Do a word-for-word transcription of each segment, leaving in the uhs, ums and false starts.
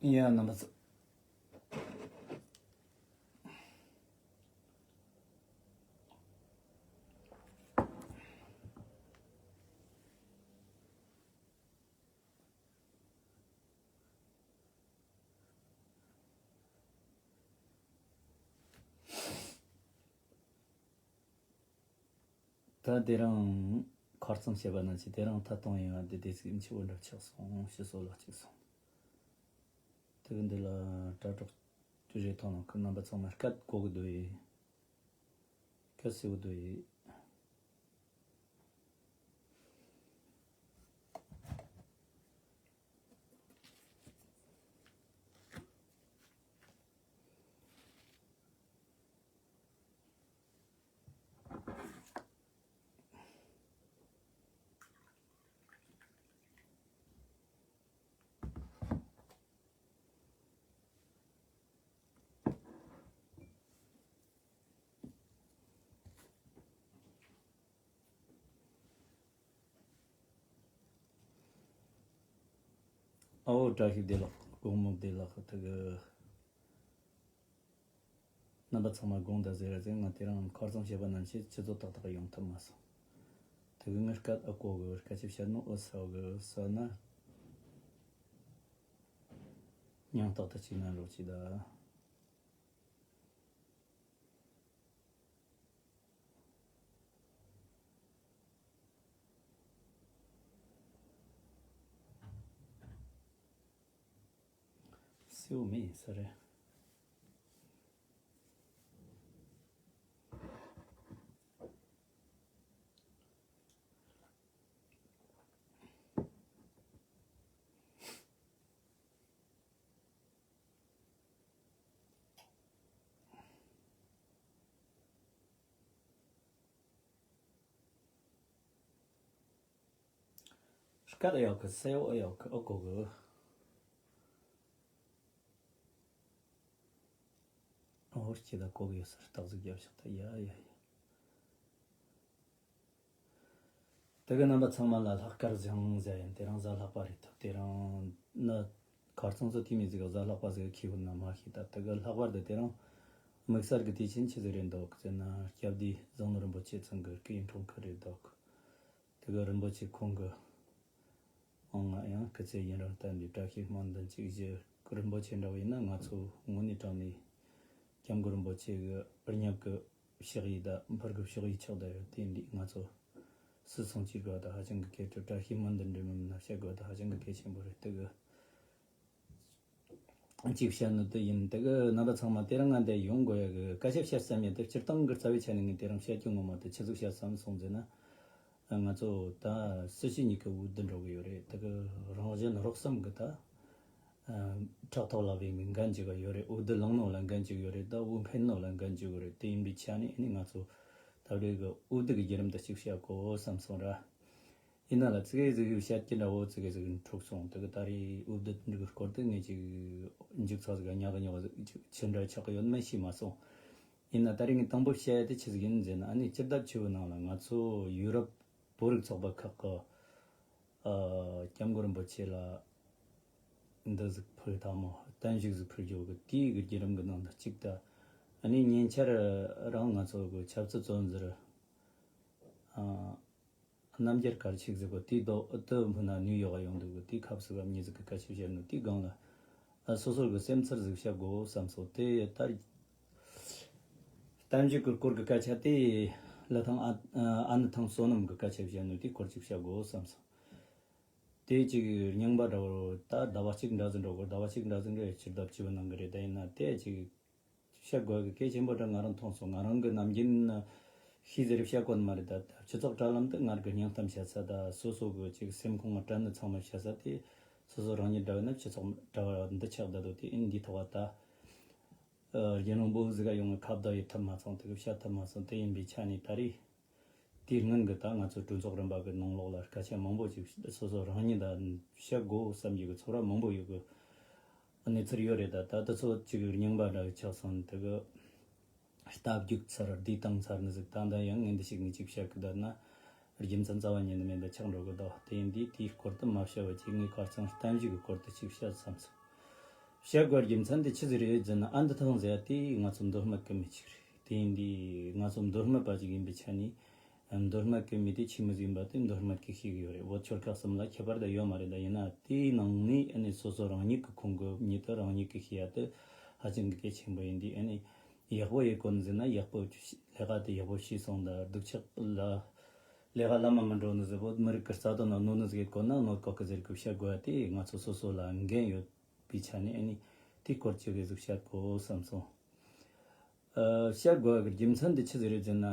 ཡ་རྣམ་པ་ཚོ། ད་དེ་རིང་ཁ་རྩང་བྱས་པ་ནང་བཞིན་དེ་རིང་ཐད་གཏོང་ཡིན་པ་འདི་དེ་ཚིག་མཆི་བོ་འདྲ་ཆགས་སོང་། ཕྱི་སོ་ལག་གཅིག་སོང་། དེ་གི་འདི་ལ་དྲ་གྲོགས་རེ་ཐོང་ནང་ཁུ་རྣམ་པ་ཚང་མ་སྐད་གོ་གི་འདུག་ཡིན། སྐད་སེ་གི་འདུག་ཡིན། ཨའོ་བཀྲ་ཤིས་བདེ་ལེགས། དགོང་མོ་བདེ་ལེགས། དེ་གི་རྣམ་པ་ཚང་མ་དགོངས་དག་ཟེར་ར་ཟེར། ང་དེ་རིང་ཁ་རྩང་བྱས་པ་ནང་བཞིན་ཆུ་ཚོད་ཏག་ཏག་ཡོང་ཐུབ་མ་སོང་། དེ་གི་ངའི་སྐད་ཨ་གོ་གི། སྐད་ཆ་བཤད་ནོ་ཨོ་ས་གི་ས་ན་མྱང་ཏག་ཏག་ཅིག་ན་རོགས་ཅིག་ད། སེའུ་མེད་ས་རེད། སྐད་ཡག་གི། སེའུ་ཡག་གི། ཨོ་གོ་གི། ཨོ་སྐྱིད་ད་གོ་གི་ཡོད་ས་རྟགས་གཟིགས་རྒྱབ་ཤོག་ད། ཡ་ཡ་ཡ། དེ་གི་རྣམ་པ་ཚང་མ་ལ་ལྷག་དཀར་བཟང་ཟེར་ཡིན། དེ་རིང་གཟའ་ལྷག་པ་རེད་ཐུབ། དེ་རིང་ནི་ཁ་རྩང་ཚོ་དེ་མི་ཟིག་གཟའ་ལྷག་པ་ཟིག་ཁྱི་ཧུར་ན་མ་ཤེས་ད། དེ་གི་ལྷག་པར་དུ་དེ་རིང་དམིགས་བསལ་གི་དུས་ཆེན་ཆི་ཟིག་རེད་འདུག་ཟེར་ན། སྐྱབས་བདེ་ཟང་ནུ་རིན་པོ་ཆེ་ཚང་གི་སྐུའི་འཁྲུངས་སྐར་རེད་འདུག། དེ་གི་རིན་པོ་ཆེ་ཁོང་གི་ཨང་ང་ཡང་སྐུ་ཚེ་ཡུན་རིང་བརྟན་པའི་བཀྲ་ཤིས་སྨོན་འདུན་གཅིག་བཞེས། རིན་པོ་ཆེ་འདྲ་བོ་ཡིན་ན་ང་ཚོ་དངོས་གནས་དྲང་ནས་སྐྱབས་མགོན་རིན་པོ་ཆེ་གི་བརྙབ་གི་ཕྱག་ཡིག་དང་འཕུར་གི་ཕྱག་ཡིག་ཆགས་བསྡད་ཡོད། དེ་འདི་ང་ཚོ་སུད་སོང་ཅིག་དགོས་ད་ཧ་ཅང་གི་གལ་ཆེ། བཀྲ་ཤིས་སྨོན་འདུན་འདྲ་མིན་ན་བཤད་དགོས་ད་ཧ་ཅང་གི་གལ་ཆེན་པོ་རེད། དེ་གི་གཅིག་བཤད་ནི་དེ་ཡིན། དེ་གི་རྣམ་པ་ཚང་མ་དེ་རིང་ང་འདི་ཡོང་དགོས་ཡ་གི་སྐད་ཆ་བཤད་བསམ་ཡ་དེ། སྤྱིར་བཏང་གི་རྩ་བའི་ཆ་ནས་ངས་དེ་རིང་བཤད་རྒྱུ་ངོ་མ་དེ་ཆི་ཟིག་བཤད་བསམ་སོང་ཟེར་ན། ང་ཚོ་ད་སྲིད་སྤྱི་གཉིས་ཀ་འོས་བསྡུ་འགྲོ་གི་ཡོད་རེད། དེ་གི་རང་བཞིན་རོགས་སམ་གི་ད་ཕྲག་ཐོག་ལ་བའི་མི་འགན་འཇུག་ག་ཡོད་རེད། འོས་བསྡུ་ལངས་ནོ་ལ་འགན་འཇུག་ཡོད་རེད། ད་འོས་འཕེན་ནོ་ལ་འགན་འཇུག་གི་རེད། དེ་ཡིན་པའི་ཆ་ནས་ཨ་ནི་ང་ཚོ་ད་རེས་གི་འོས་བསྡུ་གི་བརྒྱུད་རིམ་དེ་གཅིག་བཤད་དགོས་བསམ་སོང་ར། ཡིན་ན་ལ་ཙི་གེ་ཟིག་བཤད་ཀྱི་འདྲ་བོ་ཙི་གེ་ཟིག་འཁྲུག་སོང་། དེ་གི་ད་རེས་འོས་བསྡུ་འདི་གི་སྐོར་དེ་ངས་ཅིག་མཇུག་ཚགས་ཟིག་ཉག་གི་ཉོག་ཟིག་ཅིག་ཆི་འདྲ་ཆགས་ཀྱི་ཡོད་མེད་ཤེས་མ་སོང་། ཡིན་ན་ད་རེས་ངས་དང་པོ་བཤད་ཡ་དེ་ཆི་ཟིག་ཡིན་ཟེར་ན། ཨ་ནི་སྤྱི་ཟླ་བཅུ་བོའི་ནང་ལ་ང་ཚོ་ཡུ་རོབ་བོད་རིགས་ཚོགས་པ་ཁག་གི་ཨ་སྐྱབས་མགོན་རིན་པོ་ཆེ་ལ་འདི་ཟིག་ཕུལ་ཐལ་མོ། བརྟན་བཞུགས་ཟིག་ཕུལ་རྒྱུ་གི་དེའི་གི་བརྒྱུད་རིམ་གི་ནང་དུ་གཅིག་ད། ཨ་ནི་ཉེ་ཆར་རང་ང་ཚོ་གི་ཆབ་སྲིད་བཙོན་ཟུར་ཨ་རྣམ་རྒྱལ་དཀར་ཆག་ཟིག་གི་དེའི་རྡོ་ཨུ་ཏུ་ཕུ་ན་ནིའུ་ཡོག་ག་ཡོང་འདུག་གི། དེའི་ཁབ་སུ་ག་མྱི་ཟིག་གི་སྐད་ཆ་བཤད་ནོ་དེའི་སྒང་ལ་ཨ་སོ་སོ་གི་སེམས་ཚོར་ཟིག་བཤད་དགོས་བསམ་སོང་། དེ་ལྟར་བརྟན་བཞུགས་ཀྱི་སྐོར་གྱི་སྐད་ཆ་དེ་ལ་ཐང་ཨ་ཨ་ནི་ཐང་བསོད་ནམས་ཀྱི་སྐད་ཆ་བཤད་ནོ་དེའི་སྐོར་ཅིག་བཤད་དགོས་བསམ་སོང་། དེ་ཅིག་རྙིང་པ་འདྲ་བོ་ད་ཟླ་བ་གཅིག་འདྲ་ཟིག་འགྲོ་དགོས། ཟླ་བ་གཅིག་འདྲ་ཟིག་འགྲོ་ཡ་སྤྱི་ཟླ་བཅུ་བོའི་ནང་གི་རེད། ད་ཡིན་ན་དེ་ཅིག་བཤད་དགོས་གི་གལ་ཆེན་པོ་འདྲ་ང་རང་མཐོང་སོང་། ང་རང་གི་ནམ་རྒྱུན་ཤེས་ཟེར་བཤད་དགོས་ནི་མ་རེད། ད་ད་སྤྱི་ཚོགས་དྲ་ལམ་དུ་ང་གི་སྙིང་གཏམ་བཤད་ས་ད་སོ་སོ་གི་ཅིག་སེམས་ཁོང་ང་དྲན་ནི་ཚང་མ་བཤད་ས་དེ་སོ་སོ་རང་ཉིད་འདྲ་བོ་ན་སྤྱི་ཚོགས་དྲ་བ་འདི་ཆགས་བསྡད་དོ། དེ་ཨིན་འདི་ཐོག་བ་ད། རྒྱལ་ནང་བོད་ཟིག་ག་ཡོང་ངི་ཁ་བརྡ་ཡེད་ཐུབ་མ་སོང་། དེ་གི་བཤད་ཐུབ་མ་སོང་། དེ་ཡིན་པའི་ཆ་ནས་ད་རེས་དེའི་སྔོན་གི་ད་ང་ཚོ་གྲོས་ཚོགས་རིམ་པ་གི་ནང་ལོགས་ལ་སྐད་ཆ་མང་པོ་ཅིག་སོ་སོ་རང་ཉིད་ད་བཤད་དགོས་བསམ་རྒྱུ་གི་ཚོར་བ་མང་པོ་ཡོད་གི་གནས་ཚུལ་ཡོད་རེད། ད་ད་དེ་ཚོ་ཅིག་རྙིང་པ་འདྲ་གི་ཆགས་སོང་། དེ་གི་རྟ་རྒྱུག་ཚར་བསྡུས་བཏང་ཚར་ནི་ཟིག་ད་ད་ཡང་ངས་འདི་ཞིག་ངས་ཅིག་བཤད་གི་བསྡད་ན་རྒྱུ་མཚན་རྩ་བ་ཉིད་ནས་མེད་པ་ཆགས་འགྲོ་གི་འདུག་དེ་ཡིན་དུས་དེའི་སྐོར་དུ་མ་བཤད་པ་ཅིག་ངས་ཁ་རྩང་བརྟན་བཞུགས་གི་སྐོར་དུ་ཅིག་བཤད་བསམ་སོང་། བཤད་དགོས་རྒྱུ་མཚན་དེ་ཆི་ཟིག་རེད་ཟེར་ན། ཨ་འདི་ཐང་ཟེར་ཡ་དེ་ང་ཚོ་མདོ་སྨད་གི་མི་ཅིག་རེད། དེ་ཡིན་དུས་ང་ཚོ་མདོ་སྨད་པ་ཅིག་ཡིན་པའི་ཆ་ནས། མདོ་སྨད་གི་མི་དེ་ཆི་མོ་ཟིག་ཡིན་པ་དེ་མདོ་སྨད་གིས་ཤེས་གི་ཡོད་རེད། བོད་ཆོལ་ཁ་གསུམ་ལ་ཁྱད་པར་དུ་ཡོད་མ་རེད། ད་ཡིན་ན་དེའི་ནང་ནས་ཨ་ནི་སོ་སོ་རང་ཉིད་ཀྱི་ཁོང་གི་མྱི་དེ་རང་ཉིད་ཀྱིས་ཤེས་ཡ་དེ་ཧ་ཅང་གི་གལ་ཆེན་པོ་ཡིན་དུས། ཨ་ནི་ཡག་པོ་ཡེད་གོ་ནི་ཟེར་ན་ཡག་པོ་ལས་ཀ་དེ་ཡག་པོ་བྱས་སོང་། ད་སྡུག་ཆག་ལ་ལས་ཀ་ལམ་མ་མི་འགྲོ་ནི་ཟེར། བོད་མི་རིགས་ཀྱི་རྩ་དོན་ལ་གནོད་ནི་ཟིག་ཡེད་གོ་ན་གནོད་གོ་གི་ཟེར་གི། བཤད་དགོས་ཡ་དེ་ང་ཚོ་སོ་སོ་ལ་འགན་ཡོད་པའི་ཆ་ནས། ཨ་ནི་དེའི་སྐོར་ཅིག་གི་ཟིག་བཤད་དགོས་བསམ་སོང་། ཨ། བཤད་དགོས་གི་རྒྱུ་མཚན་དེ་ཆི་ཟིག་རེད་ཟེར་ན།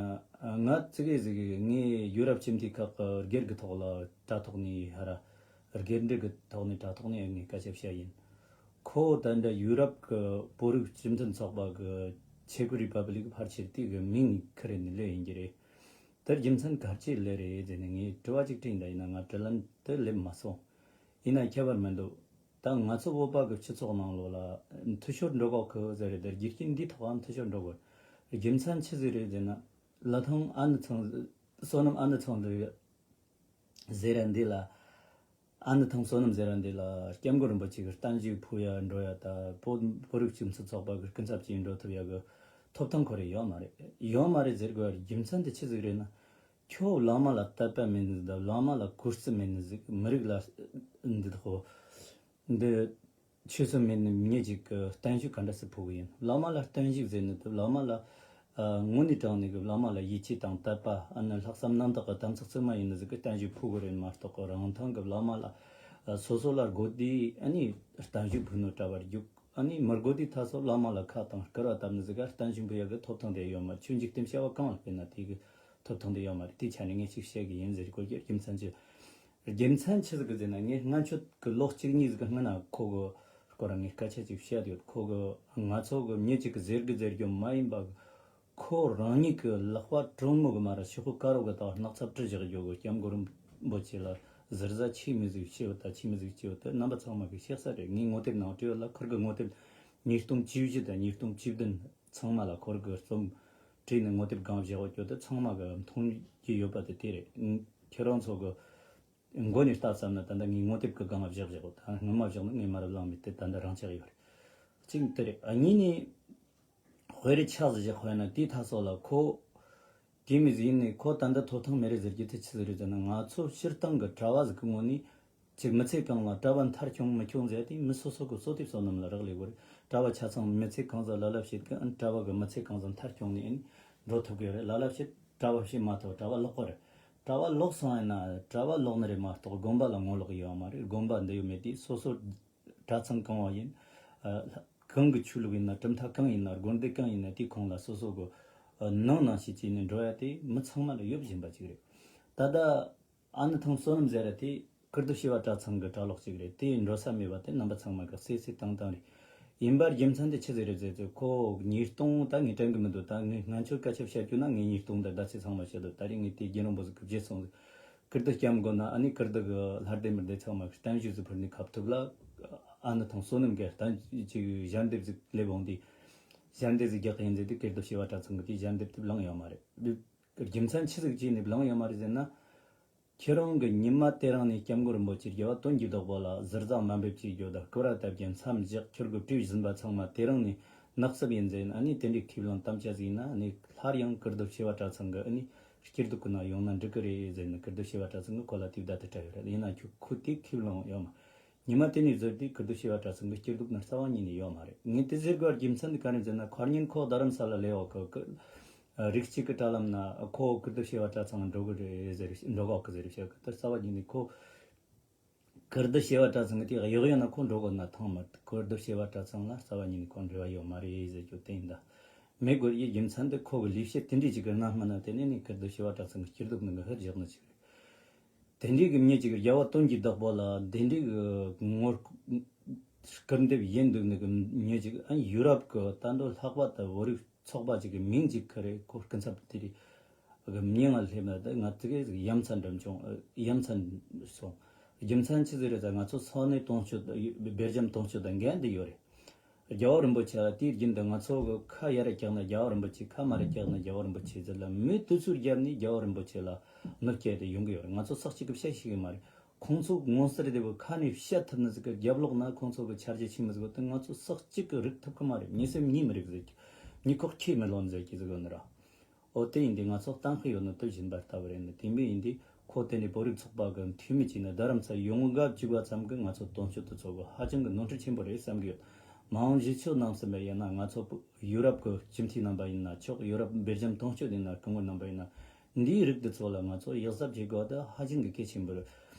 ཨ། ང་ཙི་གེ་ཟིག་ངས་ཡུ་རོབ་སྤྱི་འཐུས་ཁག་གི་སྒེར་གི་ཐོག་ལ་དྲ་ཐོག་ནས་ཧ་ར་སྒེར་འབྲེལ་གི་ཐོག་ནས་དྲ་ཐོག་ནས་ངས་སྐད་ཆ་བཤད་ཡིན། ཁོ་ད་འདྲ་ཡུ་རོབ་གི་བོད་རིགས་སྤྱི་མཐུན་ཚོགས་པ་གི་ཆེ་གོ་རི་པབ་ལིག་ཕལ་ཆེར་དེ་གི་མིང་ཁུར་ནས་སླེབས་ཡིན་གྱི་རེད། དེར་རྒྱུ་མཚན་ག་རེ་ལས་རེད་ཟེར་ནས་ངས་དྲི་བ་ཅིག་དྲིས་ཡིན། ད་ཡིན་ན་ང་དྲི་ལན་དེ་སླེབས་མ་སོང་། ཡིན་ན་ཁྱད་པར་མི་འདུག་ད་ང་ཚོ་བོད་པ་གི་སྤྱི་ཚོགས་ནང་ལོགས་ལ་འཐུས་ཤོར་འགྲོ་གོ་གི་ཟེར་རེད། དེ་རྒྱུ་རྐྱེན་འདིའི་ཐོག་ཨ་འཐུས་ཤོར་འགྲོ་གོ། རྒྱུ་མཚན་ཆི་ཟིག་རེད་ཟེར་ན། ལི་ཐང་ཨ་ནི་ཚང་བསོད་ནམས་ཨ་ནི་ཚང་འདི་ཟེར་ར་འདི་ལ། ཨ་ནི་ཐང་བསོད་ནམས་ཟེར་ར་འདི་ལ་སྐྱབས་མགོན་རིན་པོ་ཆེ་གི་བརྟན་བཞུགས་ཕུལ་ཡ་འགྲོ་ཡ། ད་བོད་བོད་རིགས་སྤྱི་མཐུན་ཚོགས་པ་གི་སྐུ་ཚབ་ཅིག་འགྲོ་ཐུབ་ཡ་གི་ཐོབ་ཐང་ཁོ་རེ་ཡོད་མ་རེད། ཡོད་མ་རེད་ཟེར་དགོས་རྒྱུ་མཚན་དེ་ཆི་ཟིག་རེད་ན། ཁྱོད་བླ་མ་ལ་དད་པ་མེད་ནི་ཟིག་དང་། བླ་མ་ལ་གུས་བརྩི་མེད་ནི་ཟིག་མི་རིགས་ལ་འདི་དག་འདི་ཆོས་སྲིད་མེད་ནི་མྱི་ཅིག་གི་བརྟན་བཞུགས་ག་འདྲ་སེ་ཕུལ་གི་ཡིན། བླ་མ་ལ་བརྟན་བཞུགས་ཟེར་ནི་དེ་བླ་མ་ལ་ཨ་དངོས་གནས་དྲང་གནས་གི་བླ་མ་ལ་ཡིད་ཆེས་དང་དད་པ། ཨ་ནི་ལྷག་བསམ་རྣམ་དག་གི་དམ་ཚིག་གཙང་མ་ཡིན་ནི་ཟིག་གི་བརྟན་བཞུགས་ཕུལ་གི་རེད་མ་གཏོགས། རང་ཐང་གི་བླ་མ་ལ་ཨ་སོ་སོ་ལ་དགོས་དུས་ཨ་ནི་བརྟན་བཞུགས་ཕུལ་ནོ་གྲྭ་བར་རྒྱུགས། ཨ་ནི་མི་དགོས་དུས་ད་སོ་བླ་མ་ལ་ཁ་དང་སྐུར་བ་བཏབ་ནི་ཟིག་ག་བརྟན་བཞུགས་ཕུལ་ཡ་གི་ཐོབ་ཐང་དེ་ཡོད་མ་རེད། ཆོས་འཇིག་རྟེན་བྱ་བ་གང་ལ་དཔེར་ན་དེ་གི་ཐོབ་ཐང་དེ་ཡོད་མ་རེད། དེའི་ཆ་ནས་ངས་ཅིག་བཤད་གི་ཡིན་ཟེར་གོ་གི། རྒྱུ་མཚན་ཅི་རྒྱུ་མཚན་ཆི་ཟིག་གི་ཟེར་ན། ངས་སྔ་ཆད་གི་ལོ་གཅིག་གཉིས་ཟིག་གི་སྔོན་ན་ཁོ་གི་སྐོར་ངས་སྐད་ཆ་ཅིག་བཤད་ཡོད། ཁོ་གི་ང་ཚོ་གི་མྱི་ཅིག་གི་ཟེར་གི་ཟེར་རྒྱུ་མ་ཡིན་པ། ཁོ་རང་ཉིད་ཀྱི་ལག་པ་དྲོན་མོ་གི་མ་ར་ཤི་ཁོ་དཀར་རོ་གི་ད་སྣག་ཚ་བྲི་བཞག་རྒྱུ་གི། སྐྱབས་མགོན་རིན་པོ་ཆེ་ལ་ཟུར་ཟ་ཆི་མོ་ཟིག་བྱས་ཡོད་ད་ཆི་མོ་ཟིག་བྱས་ཡོད་དེ་རྣམ་པ་ཚང་མ་གི་ཤེས་ས་རེད། ངས་ངོ་དེབ་ནང་བྲིས་ཡོད་ལ། ཁོར་གི་ངོ་དེབ་ཉིས་སྟོང་བཅུ་བཞི་དང་ཉིས་སྟོང་བཅུ་བདུན་ཚང་མ་ལ་ཁོར་གི་རྩོམ་བྲིས་ནས་ངོ་དེབ་སྒང་བཞག་ཡོད་རྒྱུ་དེ་ཚང་མ་གི་མཐོང་རྒྱུ་ཡོད་པ་དེ་དེ་རེད། ཁྱེད་རང་ཚོ་གི་མགོ་ནས་ལྟ་བསམ་ན་ད་ལྟ་ངས་ངོ་དེབ་གི་སྒང་ལ་བཞག་བཞག་ད་སྔོན་མ་བཞག་ན་ངས་མ་རབས་བླངས་མེད་དེ་ད་ལྟ་རང་ཆགས་ཡོད་རེད། གཅིག་དེ་རེད། ཨ་གཉིས་ནས་དཔེ་རེ་ཆགས་ཟིག་བཞག་དཔེར་ན་དེའི་ཐ་སོགས་ལ་ཁོ་དེ་མི་ཟིག་ཡིན་ནས་ཁོ་ད་ལྟ་ཐོབ་ཐང་མེད་རེད་ཟེར་རྒྱུ་དེ་ཆི་ཟིག་རེད་ཟེར་ན། ང་ཚོ་སྤྱིར་བཏང་གི་གྲྭ་བ་ཟིག་གི་ངོས་ནས་ཅིག་མི་ཚེ་གང་ལ་གྲྭ་བ་མཐར་སྐྱོང་མི་སྐྱོང་ཟེར་དེ་མི་སོ་སོ་གི་གསོལ་འདེབས་བསོད་ནམས་ལ་རག་ལས་དགོས་རེད། གྲྭ་བ་ཆ་ཚང་མི་ཚེ་གང་ཟིག་ལ་ལབ་བྱེད་གི། ཨ་ནི་གྲྭ་བ་གི་མི་ཚེ་གང་ཟིག་མཐར་སྐྱོང་ནས་ཨ་ནི་འགྲོ་ཐུབ་གི་རེད། ལ་ལབ་བྱེད་གྲྭ་བ་བྱེད་མ་ཐུབ། གྲྭ་བ་ལོག་གི་རེད། གྲྭ་བ་ལོག་སོང་ཡིན་ན་གྲྭ་བ་ལོག་ནི་རེད་མ་གཏོགས་དགོན་པ་ལ་ངོ་ལོག་ཡོད་མ་རེད། དགོན་པ་འདི་ཡོད་མེད་དེ་སོ་སོ་གྲྭ་ཚང་གང་བ་ཡིན། ཨ་གང་གི་ཆོས་ལུགས་ཡིན་ན། གྲུབ་མཐའ་གང་ཡིན་ན། དགོན་སྡེ་གང་ཡིན་ན། དེའི་ཁོངས་ལ་སོ་སོ་གི་ཨ་ནང་ནང་བྱས་བྱས་ནས་འགྲོ་ཡ་དེ་མི་ཚང་མ་ལ་ཡོད་བཞིན་པ་ཅིག་རེད། ད་ལྟ་ཨ་ནི་ཐང་བསོད་ནམས་ཟེར་ར་དེ་ཀིརྟི་བྱེས་པ་གྲྭ་ཚང་གི་གྲྭ་ལོག་ཅིག་རེད། དེ་འགྲོ་ས་མེད་པ་དེ་རྣམ་པ་ཚང་མ་གི་གསལ་གསལ་ཏང་ཏང་རེད། ཡིན་པར་རྒྱུ་མཚན་དེ་ཆི་ཟིག་རེད་ཟེར་ཚེ། ཁོ་ཉིས་སྟོང་ད་ངས་དྲན་གི་མི་འདུག་ད་ངས་སྔ་ཆོ་སྐད་ཆ་བཤད་རྒྱུ་ན་ངས་ཉིས་སྟོང་ད་ཟླ་ཚེས་ཚང་མ་བཤད་འདུག་ད་རེས་ངས་དེ་རྒྱུན་རིང་པོ་ཟིག་གི་བརྗེད་སོང་ཟིག་ཀིརྟི་སྐྱབས་མགོན་ན་ཨ་ནི་ཀིརྟི་གི་ལྷ་སྡེ་མི་སྡེ་ཚང་མ་གི་བརྟན་བཞུགས་ཟིག་ཕུལ་ནས་ཁ་ཐུག་ལ། ཨ་ནི་ཐང་བསོད་ནམས་གི་བརྟན་ཅིག་ཞལ་འདེབས་ཟིག་སླེབས་འོང་དུས། ཞལ་འདེབས་ཟིག་རྒྱག་གི་ཡིན་ཟེར་དུས་ཀིརྟི་བྱེས་པ་གྲྭ་ཚང་གི་དེ་ཞལ་འདེབས་དེ་བླངས་ཡོད་མ་རེད། རྒྱུ་མཚན་ཆི་ཟིག་བྱས་ནས་བླངས་ཡོད་མ་རེད་ཟེར་ན། ཁྱེད་རང་གི་ཉི་མ་དེ་རིང་ནས་སྐྱབས་མགོན་རིན་པོ་ཆེ་རྒྱལ་བ་དོན་གྱི་བདག་པོ་ལ་ཟུར་ཟ་དམའ་འབེབས་བྱེད་རྒྱུ་དང་སྐུར་བ་བཏབ་རྒྱུ་མཚམས་བཞག་ཁྱོད་ཀྱི་བྲིས་ཟིན་པ་ཚང་མ་དེ་རིང་ནས་ནག་སུབ་ཡིན་ཟེར་ན། ཨ་ནི་དེ་འདྲའི་ཁས་བླངས་དམ་བཅའ་ཟིག་ཡིན་ན། ཨ་ནི་སླར་ཡང་ཀིརྟི་བྱེས་པ་གྲྭ་ཚང་གི་ཨ་ནི་སྐྱིད་སྡུག་གི་ནང་ཡོང་ན་འགྲིག་གི་རེད་ཟེར་ནས་ཀིརྟི་བྱེས་པ་གྲྭ་ཚང་གི་སྐོར་ལ་དེ་བརྡ་དེ་སྤྲད་ཡོད་རེད། ཡིན་ན་ཁྱོད་ཁོ་དེ་ཁས་བླངས་ཡོད་མ། ཉི་མ་དེ་ནས་བཟོས་ཏེ་ཀིརྟི་བྱེས་པ་གྲྭ་ཚང་གི་སྐྱིད་སྡུག་ནི་རྩ་བ་ཉིད་ནས་ཡོད་མ་རེད། ངས་དེ་ཟེར་དགོས་རྒྱུ་མཚན་དེ་ག་རེ་ཟེར་ན། ཁ་ཉིན་ཁོ་རྡ་རམ་ས་ལ་ལས་འོག་གི་རིགས་གཅིག་གི་དྲ་ལམ་ན་ཁོ་ཀིརྟི་བྱེས་པ་གྲྭ་ཚང་འགྲོ་གི་རེད་ཟེར། འགྲོ་གོ་གི་ཟེར་བཤད་གི། དེ་རྩ་བ་ཉིད་ནས་ཁོ་ཀིརྟི་བྱེས་པ་གྲྭ་ཚང་གི་དེ་གཡོག་ཡོད་ན་ཁོ་འགྲོ་གོ་ན་ཐང་མ། ཀིརྟི་བྱེས་པ་གྲྭ་ཚང་ལ་རྩ་བ་ཉིད་ནས་ཁོ་འབྲེལ་བ་ཡོད་མ་རེད་ཟེར་རྒྱུ་དེ་ཡིན། ད་མེད་དགོས་ཡི་རྒྱུ་མཚན་དེ་ཁོ་གི་ལས་བྱེད་དེ་འདྲས་ཅིག་གི་སྣ་སྨིན་ན། དེ་ནས་ནི་ཀིརྟི་བྱེས་པ་གྲྭ་ཚང་གི་སྐྱིད་སྡུག་ནི་གི་ཧུར་བཞག་ནི་ཅིག་རེད། དེ་འདྲའི་གི་མྱི་ཅིག་རྒྱལ་བ་དོན་གྱི་བདག་པོ་ལ་དེ་འདྲའི་གི་ངོ་སྐུར་འདེབས་ཡིན་འདུག་ནི་གི་མྱི་ཅིག་ཨ་ཡུ་རོབ་གི་ད་འདོད་ལྷག་པ་དུ་བོད་རིགས་ཚོགས་པ་ཅིག་གི་མིང་ཅིག་ཁུར་རེ་ཁོ་སྐུ་ཚབ་དེ་རེད་གི་མྱི་ང་སླེབས་ན། ད་ང་ཙི་གེ་ཟིག་ཡ་མཚན་འགྲིམ་བྱུང་། ཡ་མཚན་སོང་། རྒྱུ་མཚན་ཆི་ཟིག་རེད་ཟེར། ང་ཚོ་ས་གནས་དོན་གཅོད་སྦེལ་ཇམ་དོན་གཅོད་དང་འགན་དེ་ཡོད་རེད། རྒྱལ་བ་རིན་པོ་ཆེ་ལ་དེའི་རྒྱུན་དུ་ང་ཚོ་གི་ཁ་ཡར་བཀྱག་ན་རྒྱལ་བ་རིན་པོ་ཆེ། ཁ་མར་བཀྱག་ན་རྒྱལ་བ་རིན་པོ་ཆེ་ཟེར་ལ། མི་དུས་ཚོད་བརྒྱབ་ནས་རྒྱལ་བ་རིན་པོ་ཆེ་ལ་གནོད་སྐྱེལ་དེ་ཡོང་གི་ཡོད་རེད། ང་ཚོ་ས་གཅིག་གི་བཤད་ཤེས་གི་མ་རེད། ཁོང་ཚོ་མངོན་གསལ་དོད་པོ་ཁ་ནས་བཤད་ཐུབ་ནི་ཟིག་གི་རྒྱབ་ལོགས་ན་ཁོང་ཚོ་གི་འཆར་གཞི་ཆི་མོ་ཟིག་ཡོད་དེ་ང་ཚོ་སུ་གཅིག་གིས་རིག་ཐུབ་གི་མ་རེད། མྱི་སེམས་ཉིད་མི་རིག་ཟེར་གི། མྱི་ཁོག་ཁྱེར་མི་ལོན་ཟེར་གི་ཟིག་ཡོད་ནི་ར། འོ་དེ་ཡིན་དུས་ང་ཚོ་གཏན་འཁེལ་ཡོད་ནི་དེ་བཞིན་པ་ལྟ་བུ་རེད་ནི། དེ་འདྲ་ཡིན་དུས་ཁོ་དེ་ནས་བོད་རིགས་ཚོགས་པ་གི་འཐུས་མི་བྱས་ནས་རྡ་རམ་ས་ཡོང་འགའ་བཅུག་པ་ཙམ་གྱིས་ང་ཚོ་དོན་གཅོད་དེ་ཚོ་གི་ཧ་ཅང་གི་ནོར་འཁྲུལ་ཆེན་པོ་རེད་བསམ་གི་ཡོད། མ་འོངས་གཞིས་ཆགས་ནང་ཟིན་པ་ཡིན་ན། ང་ཚོ་ཡུ་རོབ་གི་སྤྱི་འཐུས་རྣམ་པ་ཡིན་ན་ཆོག་ཡུ་རོབ་སྦེལ་ཇམ་དོན་གཅོད་ཡིན་ན། སྐུ་ངོ་རྣམ་པ་ཡིན་ན། འདིའི་རིགས་འདི་ཚོ་ལ་ང་ཚོ་ཡག་གཟབ་བྱེད་དགོས། ད་ཧ་ཅང་གི་གལ་ཆེན་པོ་རེད།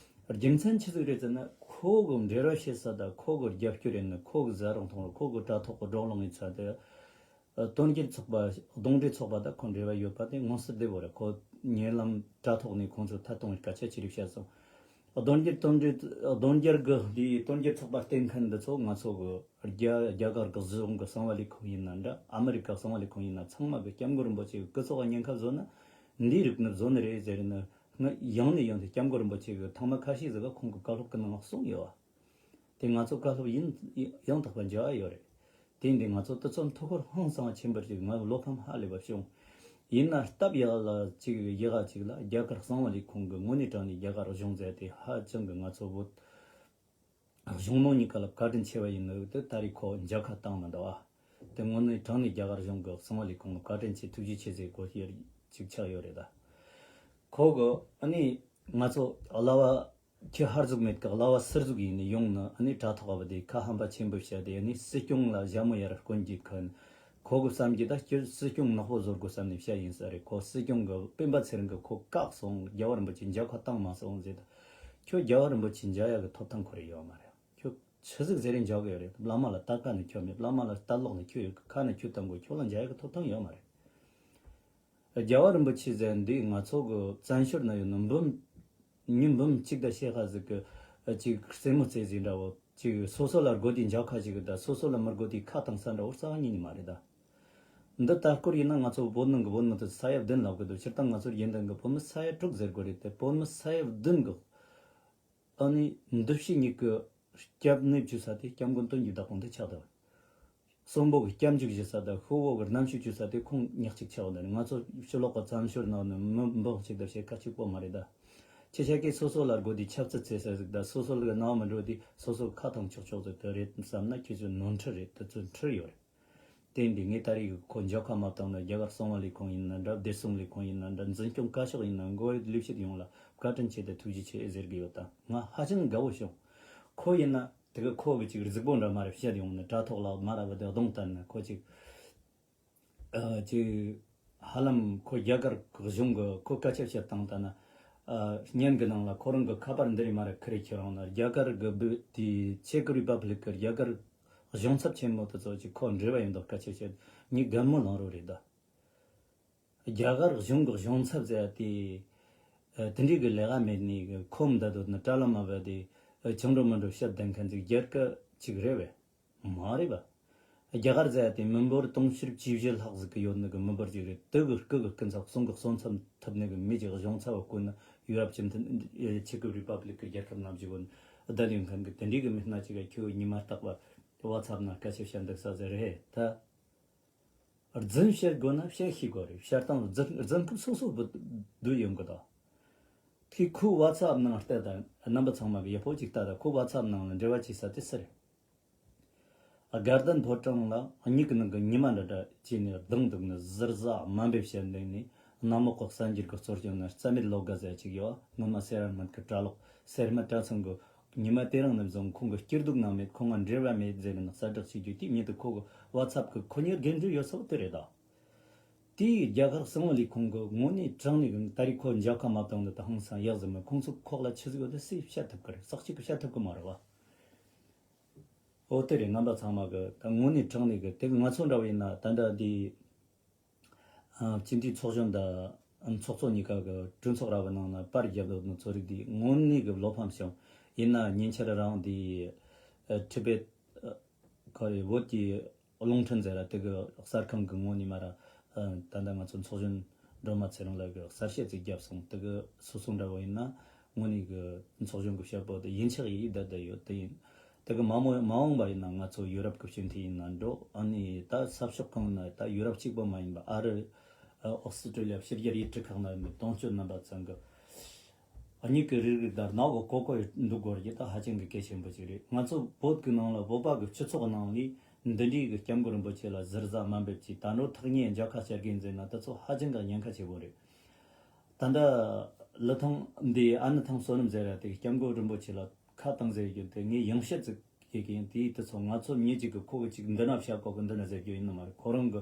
རྒྱུ་མཚན་ཆི་ཟིག་རེད་ཟེར་ན། ཁོ་གི་འབྲེལ་བ་བྱེད་ས་དང་ཁོ་གི་རྒྱབ་སྐྱོར་ཡིན་ན། ཁོ་གི་ཟ་རང་འཐུང་རང་། ཁོ་གི་དྲ་ཐོག་གི་བགྲོ་གླེང་ཡིན་ས་དེ། ཨ། དོན་གཉེར་ཚོགས་པ། གདོན་འདྲེ་ཚོགས་པ་དང་ཁོ་འབྲེལ་བ་ཡོད་པ་དེ་མངོན་གསལ་དོད་པོ་རེད། ཁོ་ཉེ་ལམ་དྲ་ཐོག་ནས་ཁོང་ཚོ་ཐད་གཏོང་གི་སྐད་ཆ་ཅི་རིགས་བཤད་སོང་། གདོན་རྒྱལ། དོན་འགྲེལ། གདོན་རྒྱལ་གི་འདིའི་དོན་རྒྱལ་ཚོགས་པ་བསྟེན་མཁན་འདི་ཚོ་ང་ཚོ་གི་རྒྱ་རྒྱ་གར་གི་གཞུང་གི་གསང་བ་ལས་ཁུངས་ཡིན་ན་འདྲ། ཨ་མི་རི་ཀ་གསང་བ་ལས་ཁུངས་ཡིན་ན། ཚང་མ་གི་སྐྱབས་མགོན་རིན་པོ་ཆེ་གི་སྐུ་ཚེ་བ་ཉེན་ཁ་བཟོ་ན་འདིའི་རིགས་ནི་བཟོ་ནི་རེད་ཟེར་ནི། ང་ཡང་ནས་ཡང་དུ་སྐྱབས་མགོན་རིན་པོ་ཆེ་གི་ཐེངས་མ་ཁ་ཤས་ཟིག་ག་ཁོང་གི་བཀའ་སློབ་གི་ནང་གསུངས་ཡོད་བ། དེ་ང་ཚོ་བཀའ་སློབ་ཡིན། ཡང་དག་པ་འཇལ་ཡ་ཡོད་རེད། དེ་འདི་ང་ཚོ་དུས་ཚོད་ཐུག་ཁུར་ཧང་སང་ཆེན་པོ་ཅིག་ང་བློ་ཕམ་ཧ་ལས་པ་བྱུང་། ཡིན་ན་སྟབས་ཡག་ལ་ཅིག་ཡག་ག་ཅིག་ལ་རྒྱ་གར་གསང་བ་ལས་ཁུངས་ཀྱི་དངོས་གནས་དྲང་གནས་རྒྱ་གར་གཞུང་ཟེར་དེ་ཧ་ཅང་གི་ང་ཚོ་བོད་གཞུང་མང་གཉིས་ཀ་ལ་བཀའ་དྲིན་ཆེ་བ་ཡིན་ནོ་དེ་ད་རེས་ཁོ་མཇལ་ཁ་བཏང་མི་འདུག་ཨ། དེ་དངོས་གནས་དྲང་གནས་རྒྱ་གར་གཞུང་གི་གསང་བ་ལས་ཁུངས་ལ་བཀའ་དྲིན་ཆེ་ཐུགས་རྗེ་ཆེ་ཟེར་དགོས་ཡ་ཅིག་ཆགས་ཡོད་རེད་ད། ཁོ་གི་ཨ་ནི་ང་ཚོ་གླ་བ། ཁྱི་ཧར་ཟུག་མེད་ཀི་གླ་བ་སིར་ཟུག་ཡིན་ནི་ཡོང་ནི། ཨ་ནི་དྲ་ཐོག་བ་དེ་ཁ་ཧམ་པ་ཆེན་པོ་བཤད་དེ། ཨ་ནི་སྲིད་སྐྱོང་ལ་ཞྭ་མོ་ཡར་བསྐོན་གྱི་ཁན། ཁོ་གི་བསམ་གྱི་ད་སྤྱིར་སྲིད་སྐྱོང་ནག་པོ་བཟོ་དགོས་བསམ་ནས་བཤད་ཡིན་ས་རེད། ཁོ་སྲིད་སྐྱོང་གི་སྤེན་པ་ཚེ་རིང་གི་ཁོ་བཀག་སོང་། རྒྱལ་བ་རིན་པོ་ཆེ་མཇལ་ཁ་བཏང་མ་སོང་ཟེར་ད། ཁྱོད་རྒྱལ་བ་རིན་པོ་ཆེ་མཇལ་ཡག་གི་ཐོབ་ཐང་ཁོ་རེ་ཡོད་མ་རེད། ཁྱོད་ཆི་ཟིག་ཟེར་རེ་མཇལ་གི་ཡོད་རེད། བླ་མ་ལ་ལྟ་ཀ་ནི་ཁྱོད་མེད། བླ་མ་ལ་ལྟ་ལོག་ནི་ཁྱོད་ཡོད་གི། ཁ་ནི་ཁྱོད་བཏང་དགོས། ཁྱོད་ལ་མཇལ་ཡག་གི་ཐོབ་ཐང་ཡོད་མ་རེད། རྒྱལ་བ་རིན་པོ་ཆེ་ཟེར་འདི་ང་ཚོ་གི་བཙན་བྱོལ་ན་ཡོད་ནི་འབུམ། མྱི་འབུམ་གཅིག་དང་ཕྱེད་ཀ་ཟིག་གི་ཅིག་རྩེད་མོ་རྩེ་ཟིག་འདྲ་བོ། ཅིག་སོ་སོ་ལ་དགོས་དུས་མཇལ་ཁ་ཞིག་གི་ད་སོ་སོ་ལ་མི་དགོས་དུས་ཁ་བཏང་ས་འདྲ་བོ་རྩ་བ་ཉིད་ནས་མ་རེད་ད། འདི་ལྟ་སྐོར་ཡིན་ན་ང་ཚོ་བོད་ནང་གི་བོད་མི་དེ་ས་ཡ་བདུན་ལབ་གི་འདུག་སྤྱིར་བཏང་ང་ཚོར་ཡིན་དང་གི་བོད་མི་ས་ཡ་དྲུག་ཟེར་དགོས་རེད་དེ། བོད་མི་ས་ཡ་བདུན་གི་ཨ་ནི་འདུ་ཤེས་གཉིས་ཀྱི་སྐྱབས་གནས་བཅུག་ས་དེ་སྐྱབས་མགོན་དོན་གྱི་བདག་པོ་འདི་ཆགས་འདུག་གསོན་པོ་གི་སྐྱབས་འཇུག་བྱེད་ས་དང་ཤོ་བོ་གི་རྣམ་ཤེས་བཅུག་ས་དེ་ཁོང་ཉག་གཅིག་ཆགས་འདུག་ང་ཚོ་ཕྱི་ལོགས་གི་བཙན་བྱོལ་ནང་ནས་མི་འབུམ་གཅིག་དང་ཕྱེད་ཀ་གཅིག་པོ་མ་རེད་ད། ཁྱེད་ཆ་གིས་སོ་སོ་ལ་དགོས་དུས་ཆབ་སྲིད་རྩེ་ས་ཟིག་དང་སོ་སོ་ལ་ནང་མི་འགྲོ་དུས་སོ་སོ་ཁ་ཐང་ཆོག་ཆོག་ཟིག་དེ་རེད་བསམ་ན་ཁྱེད་ཚོ་ནོར་འཁྲུལ་རེད། དེ་ཚོ་འཁྲུལ་ཡོད་རེད། དེ་འདི་ངས་ད་རེས་ཁོ་མཇལ་ཁ་མ་བཏང་ན་རྒྱ་གར་གསང་བ་ལས་ཁུངས་ཡིན་ན་འདྲ། བདེ་སྲུང་ལས་ཁུངས་ཡིན་ན་འདྲ། འཛིན་སྐྱོང་བཀའ་ཤག་ཡིན་ན་མགོ་ཡོད་ལས་བྱེད་ཡོངས་ལ་བཀའ་དྲིན་ཆེ་དང་ཐུགས་རྗེ་ཆེ་ཟེར་གི་ཡོད། ད་ང་ཧ་ཅང་དགའ་བོ་བྱུང་། ཁོ་ཡིན་ན་དེ་གི་ཁོ་གི་ཅིག་གཟུགས་པོ་འདྲ་མ་རེད་བཤད་ཡོང་ནི། དྲ་ཐོག་ལ་མ་ར་བ་དེ་གདོང་བསྟན་ནི་ཁོ་ཅིག་ཨ་ཅིག་ཧ་ལམ་ཁོ་རྒྱ་གར་གཞུང་གི་ཁོ་སྐད་ཆ་བཤད་སྟངས་ལྟ་ན། ཨ་བརྙན་གི་ནང་ལ་ཁོ་རང་གི་ཁ་པར་འདི་རེད་མ་རེད། ཁི་རེ་ཁྱེད་རང་ན་རྒྱ་གར་གི་བི་དེ་ཆེ་ཀི་རི་པབ་ལིག་གི་རྒྱ་གར་གཞུང་ཚབ་ཆེན་མོ་དེ་ཚོ་ཅིག་ཁོ་འབྲེལ་བ་ཡོད་མདོག་སྐད་ཆ་བཤད་ནི་རྒན་མོ་ལང་རོ་རེད་ད། རྒྱ་གར་གཞུང་གི་གཞུང་ཚབ་ཟེར་ཡ་དེ། ཨ་དེ་འདྲའི་གི་ལས་ཀ་མེད་ནི་གི་ཁོམ་བསྡད་དོ་ནི་གྲྭ་བླ་མ་བ་དེ་ཨ་ཆང་འགྲོ་མི་འགྲོ་བཤད་བསྡད་མཁན་ཅིག་རྒྱལ་ཁབ་ཅིག་རེད་བས། མ་རེད་པ། རྒྱ་གར་ཟེར་ཡ་དེ་མི་འབོར་དུང་ཕྱུར་བཅུ་བཞི་ལྷག་ཟིག་གི་ཡོད་ནི་གི་མི་འབོར་ཅིག་རེད། དེ་གི་སྐུ་གི་སྐུ་ཚབ་གསུང་གི་གསུང་ཚབ་ཐུབ་ནི་གི་མི་ཅིག་གཞུང་ཚབ་བ་བསྐོས་ན་ཡུ་རོབ་སྤྱི་མཐུན་ཨ་ཆེ་ཀི་རི་པབ་ལིག་གི་རྒྱལ་ཁབ་ནང་བཞུགས་གོ་ནི་བསྡད་ཡོད་མཁན་གི་དེ་འདྲའི་གི་མི་སྣ་ཅིག་ག་ཁྱོད་ཉི་མ་རྟག་པར་ཝ་ཚབ་ནང་སྐད་ཆ་བཤད་འདུག་ས་ཟེར་རེད་ད། རྫུན་བཤད་དགོས་ན་བཤད་ཤེས་དགོས་རེད། བཤད་སྟངས་རྫུན་རྫུན་རྐུབ་སོ་སོ་བུད་བསྡུས་ཡོང་གི་དང་། ཁོས་ཁོའི་ཝ་ཚབ་ནང་ལྟ་དང་རྣམ་པ་ཚང་མ་གི་ཡག་པོ་ཅིག་ལྟ་དང་། ཁོའི་ཝ་ཚབ་ནང་ལ་འབྲེལ་བ་བྱེད་ས་དེ་སུ་རེད། ཨ་དགའ་ལྡན་ཕོ་བྲང་ལ་མྱིག་གི་ནང་གི་ཉི་མ་འདྲ་འདྲ་བྱས་ནས་ལྡང་འདུག་ནི་ཟུར་ཟ་དམའ་འབེབས་བྱས་འདུག་ནི། གནམ་འོག་གི་གསར་འགྱུར་གི་གཙོ་སྐྱོང་ན་རྩ་མེད་བློ་དགའ་ཟེར་ཅིག་ཡོད། སྔོན་མ་སེ་ར་སྨད་གི་གྲྭ་ལོག་སེར་སྨད་གྲྭ་ཚང་གི་ཉི་མ་དེ་རིང་ནས་བཟུང་ཁོང་གི་སྐྱིད་སྡུག་ནང་མེད། ཁོང་ང་འབྲེལ་བ་མེད་ཟེར་ནས་གསལ་བསྒྲགས་བྱེད་རྒྱུ་དེ་མྱི་དེ་ཁོ་གི་ཝ་ཚབ་གི་ཁོ་གཉིས་འགན་འཁྲི་ཡོད་ས་བོ་དེ་རེད་ད། དེའི་རྒྱ་གར་གསང་བ་ལས་ཁུངས་གི་དངོས་གནས་དྲང་གནས་གི་ད་རེས་ཁོ་མཇལ་ཁ་མ་བཏང་འདི་ད་ཧང་སང་ཡག་ཟིན་མོད། ཁོང་ཚོ་ཁོག་ལ་ཆི་ཟིག་ཡོད་དེ་སུས་བཤད་ཐུབ་གི་རེད། ས་གཅིག་གི་བཤད་ཐུབ་གི་མ་རེད་བ། འོ་དེ་རེད། རྣམ་པ་ཚང་མ་གི་ད་དངོས་གནས་དྲང་གནས་གི་དེ་གི་ང་ཚོ་འདྲ་བ་ཡིན་ན་ད་འདྲ་འདི། ཨ་སྤྱི་འཐུས་ཚོགས་གཞོན་དང་ཚོགས་གཙོ་གཉིས་ཀ་གི་གྲོས་ཚོགས་ར་བའི་ནང་ན་པར་བརྒྱབ་ཡོད་ནོ་ཚོ་རིགས་འདི་དངོས་གནས་གི་བློ་ཕམ་བྱུང་། ཡིན་ན་ཉེ་ཆར་རང་འདི་ཨ་ཊི་བེད་ཨ་ག་རེ་བོད་ཀྱི་རླུང་འཕྲིན་ཟེར་ར་དེ་གི་གསར་ཁང་གི་ངོ་ནས་མ་ར་ཨ་ད་ལྟ་ང་ཚོ་ཚོགས་གཞོན་སྒྲོལ་མ་ཚེ་རིང་ལགས་ཀྱིས་གསར་བཤད་ཅིག་བརྒྱབ་སོང་། དེ་གི་སོ་སོ་འདྲ་བོ་ཡིན་ན་དངོས་གནས་གི་ཚོགས་གཞོན་གི་བཤད་པོ་དེ་ཡིན་ཆགས་ཡིན་བསྡད་བསྡད་ཡོད། དེ་ཡིན། དེ་གི་མ་མོ་མ་འོངས་པ་ཡིན་ན་ང་ཚོ་ཡུ་རོབ་གི་སྤྱི་འཐུས་ཡིན་ན་འགྲོ། ཨ་ནི་ད་ས་ཕྱོགས་གང་ན་ད་ཡུ་རོབ་གཅིག་པོ་མ་ཡིན་པ་ཨ་རི། ཨ་ཨོ་སི་ཀྲི་ལི་ཡ། ཕྱི་རྒྱལ་ཡུལ་གྲུ་ཁག་ན་ཡོད་ནི་དོན་གཅོད་རྣམ་པ་ཚང་གི་ མྱིག་གི་རིག་རིག་དང་རྣ་བ་གོ་གོ་འདུག་དགོས་རྒྱུ་ད་ཧ་ཅང་གི་གལ་ཆེན་པོ་ཞིག་རེད། ང་ཚོ་བོད་ཀྱི་ནང་ལ་བོད་པ་གི་སྤྱི་ཚོགས་ནང་ལས་འདི་འདྲའི་གི་སྐྱབས་མགོན་རིན་པོ་ཆེ་ལ་ཟུར་ཟ་དམའ་འབེབས་ཀྱིས་ད་ནོ་ཐག་ཉེ་འཇག་ཁ་བཤད་མཁན་ཟེར་ན་ད་ཚོ་ཧ་ཅང་གི་ཉེན་ཁ་ཆེ་བོ་རེད། ད་ལྟ་ལི་ཐང་འདི་ཨ་ནི་ཐང་བསོད་ནམས་ཟེར་ཡ་དེ་སྐྱབས་མགོན་རིན་པོ་ཆེ་ལ་ཁ་བཏང་ཟེར་རྒྱུ་དེ་ངས་ཡང་བཤད་ཅིག་བྱེད་ཀྱི་ཡིན། དེའི་དུས་ཚོད་ང་ཚོ་མྱི་གཅིག་གི་ཁོ་གི་གཅིག་འདི་ན་བཤད་གོ་གི་འདི་ན་ཟེར་རྒྱུ་ཡིན་ནི་མ་རེད། ཁོ་རང་གི་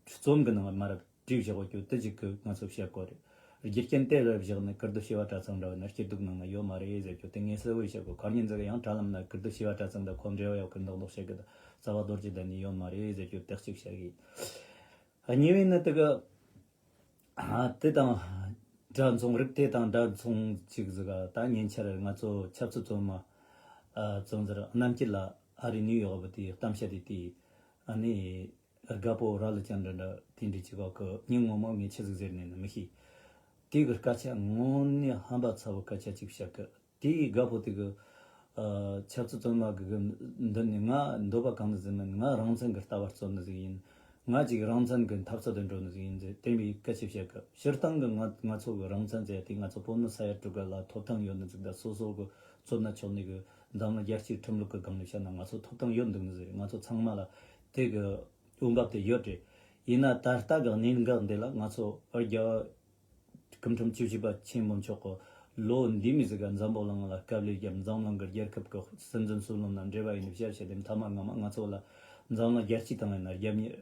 རྩོམ་གི་ནང་མ་རབས་བྲིས་བཞག་གོ་རྒྱུ་དེ་གཅིག་གི་ང་ཚོ་བཤད་གོ་རེད། རྒྱུ་རྐྱེན་དེ་ལ་བཞག་ནས་ཀིར་སྡེ་བྱེ་བ་གྲྭ་ཚང་འདྲ་བ་ན་སྐྱིད་སྡུག་ནང་ན་ཡོད་མ་རེད་ཟེར་རྒྱུ་དེ་ངས་གསལ་བོ་བཤད་གོ། ཁར་ཉིན་ཟེར་གི་ཡང་དྲ་ལམ་ན་ཀིར་སྡེ་བྱེ་བ་གྲྭ་ཚང་དང་ཁོ་འབྲེལ་བ་ཡོད་གི་འདོག་འདོག་བཤད་གི་ད་རྩ་བ་རྡོ་རྗེ་གདན་ནས་ཡོད་མ་རེད་ཟེར་རྒྱུ་དེ་གཅིག་བཤད་གི། གཉིས་པའི་ནི་དེ་གི་ཨ་དེ་དང་འདྲ་མཚུངས་རིགས་དེ་དང་འདྲ་མཚུངས་ཅིག་ཟིག་ག་ད་ཉེ་ཆར་ང་ཚོ་ཆབ་སྲིད་བཙོན་མ་ཨ་བཙོན་ཟུར་རྣམ་སྐྱིད་ལགས་ཨ་རི་ནིའུ་ཡོག་པ་དེའི་གཏམ་བཤད་དེ་དེ་ཨ་ནི་དགའ་པོ་ར་ལི་ཅན་འདྲ་འདྲ་དེ་འདྲ་ཅིག་ག་གི་ཉིན་ངོ་མ་ངས་ཆི་ཟིག་ཟེར་ནས་ནི་མི་ཤེས། དེ་གི་སྐད་ཆ་དངོས་གནས་ཧམ་པ་ཚ་བོ་སྐད་ཆ་ཅིག་བཤད་གི། དེའི་དགའ་པོ་དེ་གི་ཨ་ཆབ་སྲིད་བཙོན་མ་གི་གི་མདུན་ནས་ང་འདོད་པ་གང་ནས་ཟིན་མིན། ང་རང་བཙན་གི་ལྟ་བ་རྩོད་ནི་ཟིག་ཡིན། ང་ཅིག་རང་བཙན་གི་འཐབ་རྩོད་དུ་འགྲོ་ནི་ཟིག་ཡིན་ཟེར་དེ་འདྲའི་སྐད་ཆ་བཤད་གི། སྤྱིར་བཏང་གི་ང་ང་ཚོ་གི་རང་བཙན་ཟེར་དེ་ང་ཚོ་བོད་མི་ས་ཡ་དྲུག་གི་ལ་ཐོབ་ཐང་ཡོད་ནི་ཟིག་དང་སོ་སོ་གི་རྩོད་ན་ཆོག་ནི་གི་འཛམ་གླིང་རྒྱལ་སྤྱིའི་ཁྲིམས་ལུགས་གི་སྒང་ནས་བཤད་ན་ང་ཚོ་ཐོབ་ཐང་ཡོད་འདུག་ནི་ཟིག་རེད། ང་ཚོ་ཚང་མ་ལ་དེ་གི་འོས་འབབ་དེ་ཡོད་རེད། ཡིན་ན་ད་ལྟ་གི་གནད་འགག་འདི་ལ་ང་ཚོ་རྒྱ་སྐུ་ཕྲེང་བཅུ་བཞི་པ་ཆེན་པོ་མཆོག་གི་ལོ་འདི་མི་ཟིག་ག་འཛམ་བུ་གླིང་ལ་དཀའ་ལས་བརྒྱབ། འཛམ་གླིང་གི་རྒྱལ་ཁབ་ཀྱི་སྲིད་འཛིན་སུ་ལོན་ན་འབྲེལ་བ་ཡིན་ནི་བཤད་བཤད་དེ་མཐའ་མ་སྔ་མ་ང་ཚོ་ལ་འཛམ་གླིང་རྒྱལ་སྤྱི་དང་ཡིན་ན་རྒྱབ་གཉེར་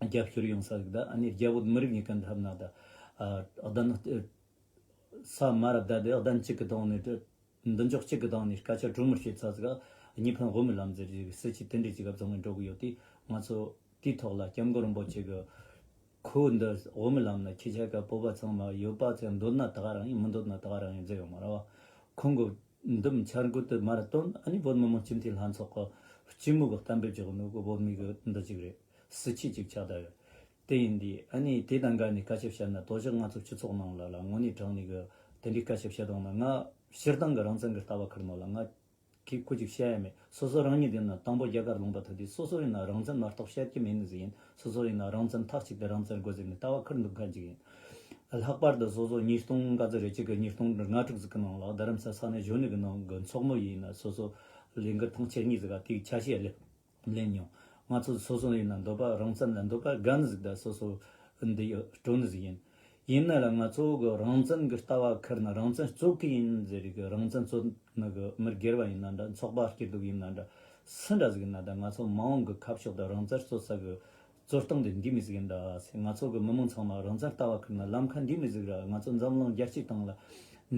རྒྱབ་སྐྱོར་ཡོང་ས་ཟིག་ད་ཨ་ནི་རྒྱ་བོད་མི་རིགས་གཉིས་ཀ་འཐབ་ན་ད་ཨ་གདན་ས་མ་རབས་ད་དེ་གདན་གཅིག་གི་ཐོག་ནས་མདུན་ཅོག་གཅིག་གི་སྟེང་ནས་སྐད་ཆ་གྲོས་མོལ་བྱེད་ཚར་ཟིག་ག་གཉིས་ཕན་དབུ་མའི་ལམ་ཟེར་ཞིག་སྲིད་ཇུས་དེ་འདྲའི་ཅིག་ག་བཟུང་ནས་འགྲོ་གི་ཡོད་དེ། ང་ཚོ་དེའི་ཐོག་ལ་སྐྱབས་མགོན་རིན་པོ་ཆེ་གི་ཁོ་འདི་དབུ་མའི་ལམ་ན་ཁྱེད་ཆ་ག་བོད་པ་ཚང་མ་ཡོད་པ་ཚེ་འདོད་ན་ད་ག་རང་ཡིན། མི་འདོད་ན་ད་ག་རང་ཡིན་ཟེར་ཡོད་མ་རེད་བ། ཁོང་གི་འདུམ་འཆར་འགོད་དུ་མར་བཏོན། ཨ་ནི་བོད་མི་མང་སྤྱི་འཐུས་ལྷན་ཚོགས་ཀྱི་སྤྱི་མོས་ཀྱི་གཏན་འབེབས་བྱས་ནོ་གི་བོད་མི་གི་འདི་ཅིག་རེད། སྲིད་ཇུས་ཅིག་ཆགས་བསྡད་ཡོད། དེ་ཡིན་དུས་ཨ་ནི་དེ་དང་འགལ་ནས་སྐད་ཆ་བཤད་ན་དོ་ཅོག་ང་ཚོ་སྤྱི་ཚོགས་ནང་ལ་ལ་དངོས་གནས་དྲང་གནས་གི་དེ་འདྲའི་སྐད་ཆ་བཤད་དང་ན་ང་སྤྱིར་བཏང་གི་རང་བཙན་གི་ལྟ་བ་ཁུར་ནོ་ལ་ང་ཁྱེད་ཁོ་ཅིག་བཤད་ཡ་མེད། སོ་སོ་རང་ཉིད་ཡིན་ན་དང་པོ་རྒྱ་གར་ལུང་པ་ཐུག་དུས་སོ་སོ་ཡིན་ན་རང་བཙན་མ་གཏོགས་བཤད་ཀྱི་མེད་ནི་ཟིག་ཡིན། སོ་སོ་ཡིན་ན་རང་བཙན་མཐའ་གཅིག་ཏུ་རང་བཙན་དགོས་ཟེར་ནས་ལྟ་བ་ཁུར་འདུག་མཁན་ཅིག་ཡིན། ལྷག་པར་དུ་སོ་སོ་ཉིས་སྟོང་ག་ཚོད་རེད་ཅིག་གི་ཉིས་སྟོང་ལྔ་དྲུག་ཟིག་གི་ནང་ལ་རྡ་རམ་ས་ས་གནས་གཞོན་ནུ་གི་ནང་གི་ཚོགས་མི་ཡིན་ན་སོ་སོ་ལས་འགུལ་ཐེངས་ཆེར་གཉིས་ཟིག་ག་དེའི་ཆ་ཤས་ལེན་ལེན་མྱོང་། ང་ཚོ་སོ་སོ་ཡིན་ན་འདོད་པ་རང་བཙན་ལ་འདོད་པ་དགའ་ནི་ཟིག་ད་སོ་སོ་འདི་ཡོད་སྤྲོ་ནི་ཟིག་ཡིན། ཡིན་ན་ལ་ང་ཚོ་གི་རང་བཙན་གི་ལྟ་བ་ཁུར་ན་རང་བཙན་རྩོད་གི་ཡིན་ཟེར་གི་རང་བཙན་རྩོད་ནི་གི་མི་སྒེར་བ་ཡིན་ན་འདྲ་ཚོགས་པ་སྐྱིད་སྡུག་ཡིན་ན་འདྲ་སུ་འདྲ་ཟིག་ཡིན་ན་ད་ང་ཚོ་མ་འོངས་གི་ཁ་ཕྱོགས་ད་རང་བཙན་རྩོད་ས་གི་རྩོད་སྟངས་དེ་འདི་མི་ཟིག་ཡིན་ད་ཟེར། ང་ཚོ་གི་མི་མང་ཚང་མ་རང་བཙན་ལྟ་བ་ཁུར་ན་ལམ་ཁ་འདི་མི་ཟིག་ར། ང་ཚོ་འཛམ་གླིང་རྒྱལ་སྤྱི་སྟེང་ལ་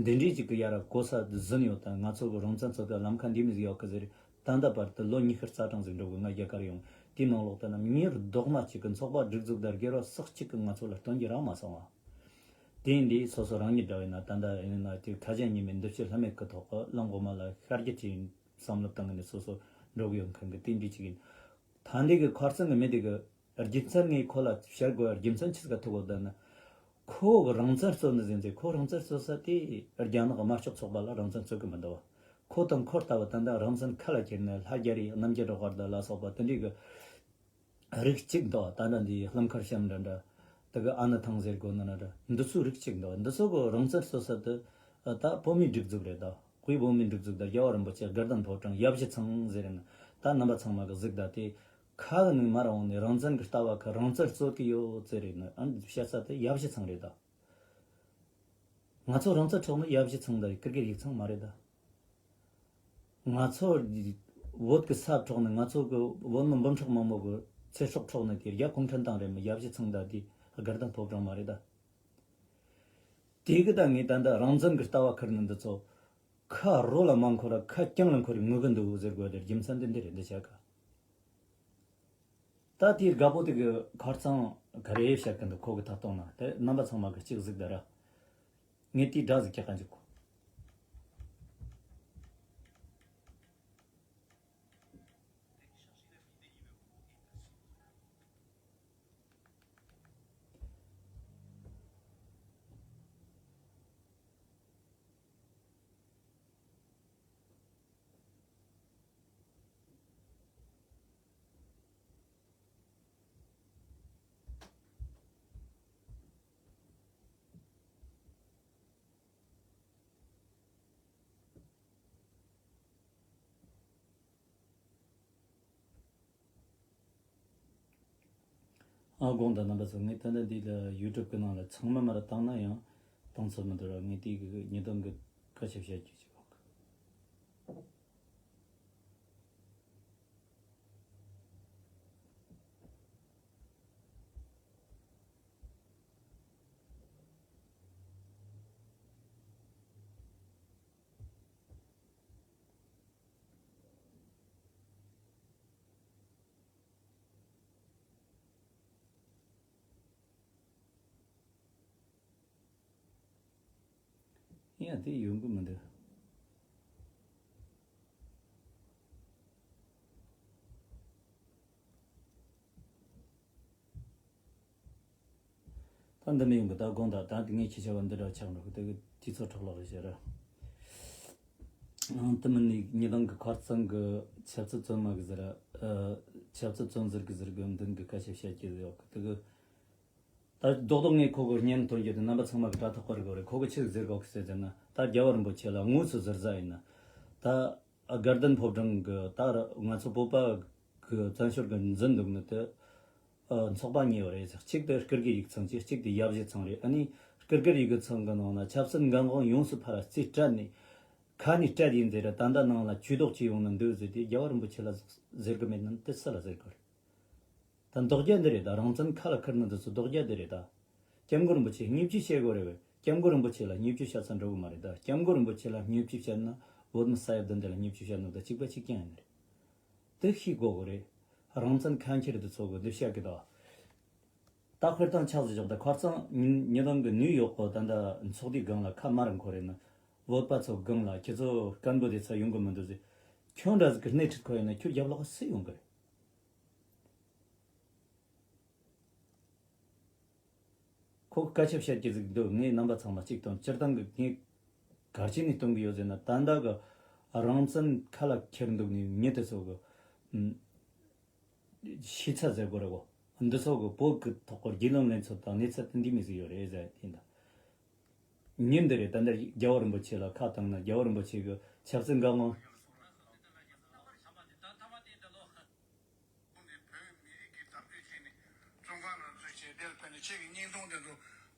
འདི་འདྲའི་ཅིག་གི་ཡ་ར་གོ་ས་ཟིན་ཡོད་ད། ང་ཚོ་གི་རང་བཙན་རྩོད་ད་ལམ་ཁ་འདི་མི་ཟིག་ཡོད་གི་ཟེར། ད་ལྟ་བར་དུ་ལོ་ཉི་ཤུ་རྩ་གྲངས་ཟིག་འགྲོ་གི་ང་རྒྱ་གར་ཡོང་དེའི་ནང་ལོགས་དེ་ན་མྱི་རྡོག་མ་གཅིག་གི་ཚོགས་པ་སྒྲིག་འཛུགས་དང་སྒེར་བ་སོགས་གཅིག་གི་ང་ཚོ་ལ་སྟོན་རྒྱུ་རག་མ་སོང་བ། དེ་ཡིན་དུས་སོ་སོ་རང་ཉིད་འདྲ་བས་ན་ད་ལྟ་ཡིན་ན་དེ་ཁ་ཞེ་གཉིས་མེད་འདི་ཕྱི་ལྷ་མེད་ཀི་ཐོག་གི་གླང་གོང་མ་ལ་ཤར་རྒྱུ་དེ་བསམ་བློ་བཏང་ནས་སོ་སོ་འགྲོ་གི་ཡོད་མཁན་གི་དེ་འདྲ་ཅིག་ཡིན། ད་འདི་གི་ཁར་ཚང་གི་མི་དེ་གི་རྒྱུ་མཚན་ངས་ཁོ་ལ་བཤད་དགོས་རྒྱུ་མཚན་ཆི་ཟིག་ཐུག་གོ་ད་ན། ཁོ་གི་རང་བཙན་རྩོད་ནི་ཟིན་ཚེ་ཁོ་རང་བཙན་རྩོད་ས་དེ་རྒྱ་ནག་དམར་ཤོག་ཚོགས་པ་ལ་རང་བཙན་རྩོད་གི་མི་འདུག་བ། ཁོ་དང་ཁོ་ལྟ་བུ་ད་ལྟ་རང་བཙན་ཁ་ལ་ཁྱེར་ནས་ལྷ་རྒྱ་རི་རྣམ་རྒྱལ་སྒྲོལ་དཀར་དང་ལ་སོགས་པ་དེ་འདྲའི་གི་རིགས་གཅིག་འདུག་ད་ལྟ་འདི་ལྷམ་མཁར་བྱམས་འདྲ་འདྲ་དེ་གི་ཨ་ནི་ཐང་ཟེར་དགོས་ནི་འདྲ་འདི་ཚོའི་རིགས་གཅིག་འདུག་འདི་ཚོ་གི་རང་བཙན་རྩོད་ས་དེ་ད་བོད་མིའི་སྒྲིག་འཛུགས་རེད། ད་དབུས་བོད་མིའི་སྒྲིག་འཛུགས་དང་རྒྱལ་བ་རིན་པོ་ཆེ་དགའ་ལྡན་ཕོ་བྲང་ཡབ་གཞིས་ཚང་ཟེར་ན་ད་རྣམ་པ་ཚང་མ་གི་གཟིགས་ད་དེ། ཁ་གི་ནས་མར་འོང་ནས་རང་བཙན་གི་ལྟ་བ་ཁ་རང་བཙན་རྩོད་ཀྱི་ཡོད་ཟེར་རེད་ན་ཨ་བཤད་ས་དེ་ཡབ་གཞིས་ཚང་རེད་ད། ང་ཚོ་རང་བཙན་འཕྲོག་ནི་ཡབ་གཞིས་ཚང་དང་ཀིར་ཀིར་ཡིག་ཚང་མ་རེད་ད། ང་ཚོ་བོད་ཀྱི་ས་འཕྲོག་ནི་ང་ཚོ་གི་བོད་མི་འབུམ་ཕྲག་མང་པོ་གི་ཚེ་སྲོག་འཕྲོག་ནི་དེ་རྒྱ་གུང་ཁྲན་ཏང་རེད་མི་ཡབ་གཞིས་ཚང་དང་དེ་དགའ་ལྡན་ཕོ་བྲང་མ་རེད་ད། དེ་གི་ད་ངས་ད་ལྟ་རང་བཙན་གི་ལྟ་བ་ཁུར་ནི་འདི་ཚོ་ཁ་རོ་ལ་མ་འཁོར་ར་ཁ་རྐྱང་ལ་འཁོར་རི་ངུ་གི་འདུག་ཟེར་དགོས་དེ་རྒྱུ་མཚན་དེ་འདི་རེད་འདི་བྱ་ག་ད་དེའི་དགའ་པོ་དེ་གི་ཁར་ཚང་ག་རེ་བཤད་གི་འདུག་ཁོ་གི་ཐད་གཏོང་ན་དེ་རྣམ་པ་ཚང་མ་གི་གཅིག་གཟིགས་ད་ར། ངས་དེའི་སྒྲ་ཟིག་རྒྱག་ག་འཇུག་གོ། ཨ། དགོངས་དག་རྣམ་པ་ཚོ། ངས་ད་ལྟ་འདི་ལ་ཡུ་ཊུབ་གི་ནང་ལ་ཚང་མ་མར་བཏང་ན་ཡང་བཏང་ཚོད་མི་འདུག་ར། ངས་དེ་གི་ཉིས་སྟོང་གི་བཀའ་ཆབ་བཤད་རྒྱུ་ཅིག་ཡོད་གི། ཡ། དེ་ཡོང་གི་མི་འདུག་ད་འདི་མི་ཡོང་གི། ད་དགོངས་དག་ད་ངས་ཁྱེད་ཆ་བ་འདི་འདྲ་ཆགས་འགྲོ་གི། དེ་གི་དུས་ཚོད་འཕྲོ་བརླག་རེད་ཤག་ར། ཨང་། དེ་མིན་ནི་ཉེ་ལམ་གི་ཁར་སང་གི་ཆབ་སྲིད་བཙོན་མ་གི་ཟེར། ཨ། ཆབ་སྲིད་བཙོན་ཟུར་གི་ཟུར་གི་མདུན་གི་སྐད་ཆ་བཤད་ཀྱི་ཡོད་གི། དེ་གི་ད་རྡོག་རྡོག་ངས་ཁོ་གི་བརྙན་ཐོན་རྒྱུ་དེ་རྣམ་པ་ཚང་མ་གི་དྲ་ཐོག་པར་དགོས་རེད། ཁོ་གི་ཆི་ཟིག་ཟེར་གོ་གི་ཟེར་ཟེར་ན། ད་རྒྱལ་བ་རིན་པོ་ཆེ་ལ་དངོས་སུ་ཟུར་ཟ་ཡིན་ན། ད་དགའ་ལྡན་ཕོ་བྲང་གི་ད་ང་ཚོ་བོད་པ་གི་བཙན་བྱོལ་གི་འཛིན་འདུག་ནི་དེ། ཨ། ཚོགས་པ་གཉིས་ཡོད་རེད། གཅིག་དེ་སྐུ་སྒེར་ཡིག་ཚང་གཅིག་གཅིག་དེ་ཡབ་གཞིས་ཚང་རེད། ཨ་ནི་སྐུ་སྒེར་ཡིག་གི་ཚང་གི་ནང་ན་ཆབ་སྲིད་འགན་དབང་ཡོངས་སུ་འཕར་བ་རྩིས་སྤྲད་ནས། ཁ་ནས་སྤྲད་ཡིན་ཟེར་ར། ད་ལྟ་ནང་ལ་ཇུས་གཏོགས་བྱས་ཡོང་ནི་འདུག་ཟེར་དུས་རྒྱལ་བ་རིན་པོ་ཆེ་ལ་ཟེར་གི་མེད་ནི་དེ་སུ་ལ་ཟེར་གི་རེད། ད་འདོགས་རྒྱ་འདི་རེད། ད་རང་བཙན་ཁ་ལ་ཁུར་ནི་འདི་ཚོ་འདོགས་རྒྱ་འདི་རེད། ད་སྐྱབས་མགོན་རིན་པོ་ཆེ་བརྙས་བཅོས་བྱེད་དགོས་རེད་བས། སྐྱབས་མགོན་རིན་པོ་ཆེ་ལ་བརྙས་བཅོས་བྱ་ས་འགྲོ་གི་མ་རེད། ད་སྐྱབས་མགོན་རིན་པོ་ཆེ་ལ་བརྙས་བཅོས་བྱས་ན་བོད་མི་ས་ཡ་བདུན་དེ་ལ་བརྙས་བཅོས་བྱས་ནོ་ད་གཅིག་པ་གཅིག་རྐྱང་ཡིན་ནི་རེད། དེ་ཤེས་དགོས་གི་རེད། རང་བཙན་ཁ་འཁྱེར་འདི་ཚོ་གི་འདི་བཤད་གི་ད། ད་དཔེར་བཏང་ཆགས་སུ་བཞག་ད་ཁར་སང་ཉིན་ཉི་ལམ་གི་ནིའུ་ཡོག་གི་ད་ད་ཚོགས་སྡེའི་སྒང་ལ་ཁ་དམར་འཁོར་རེད་ན། བོད་པ་ཚོ་སྒང་ལ་ཁྱེད་ཚོ་སྐད་འབོད་དེ་ཚ་ཡོང་གི་མི་འདུག་ཟེར། ཁྱོད་འདྲ་ཟིག་གི་སྣེ་ཁྲིད་ཁོ་ཡིན་ན་ཁྱོད་རྒྱབ་ལོགས་སུ་ཡོང་གི་རེད། ཁོ་སྐད་ཆ་བཤད་ཀྱི་ཟིག་འདུག་ངས་རྣམ་པ་ཚང་མ་གཅིག་དང་སྤྱིར་བཏང་གི་ངས་གར་ཆེན་ནས་གཏོང་གི་ཡོད་ཟེར་ན། ད་ལྟ་གི་རང་བཙན་ཁ་ལ་ཁྱེར་འདུག་ནི་མྱི་དེ་ཚོ་གི་ཤེས་ཚད་ཟེར་དགོས་རེད་གོ། འདི་ཚོ་གི་བོད་གི་ཐོག་གི་རྒྱུས་ལོན་ལེན་ཚུལ་དང་གནས་ཚུལ་དེ་འདི་མི་ཟིག་ཡོད་རེད་ཟེར་དེ་འདྲ། ཉིན་འདི་རེད། ད་འདིར་རྒྱལ་བ་རིན་པོ་ཆེ་ལ་ཁ་བཏང་ན་རྒྱལ་བ་རིན་པོ་ཆེ་གི་ཆབ་སྲིད་འགན་དབང་། ནས་བོད་མི་རིགས་ཀྱི་འཐབ་རྩོད་བྱས་ནས་བཙོན་ཁང་ནང་འཛུལ་བྱས་དེར་ཕེབས་ནས་ཁྱེད་ཀྱི་བརྙན་ཐུང་དེ་ཚོ་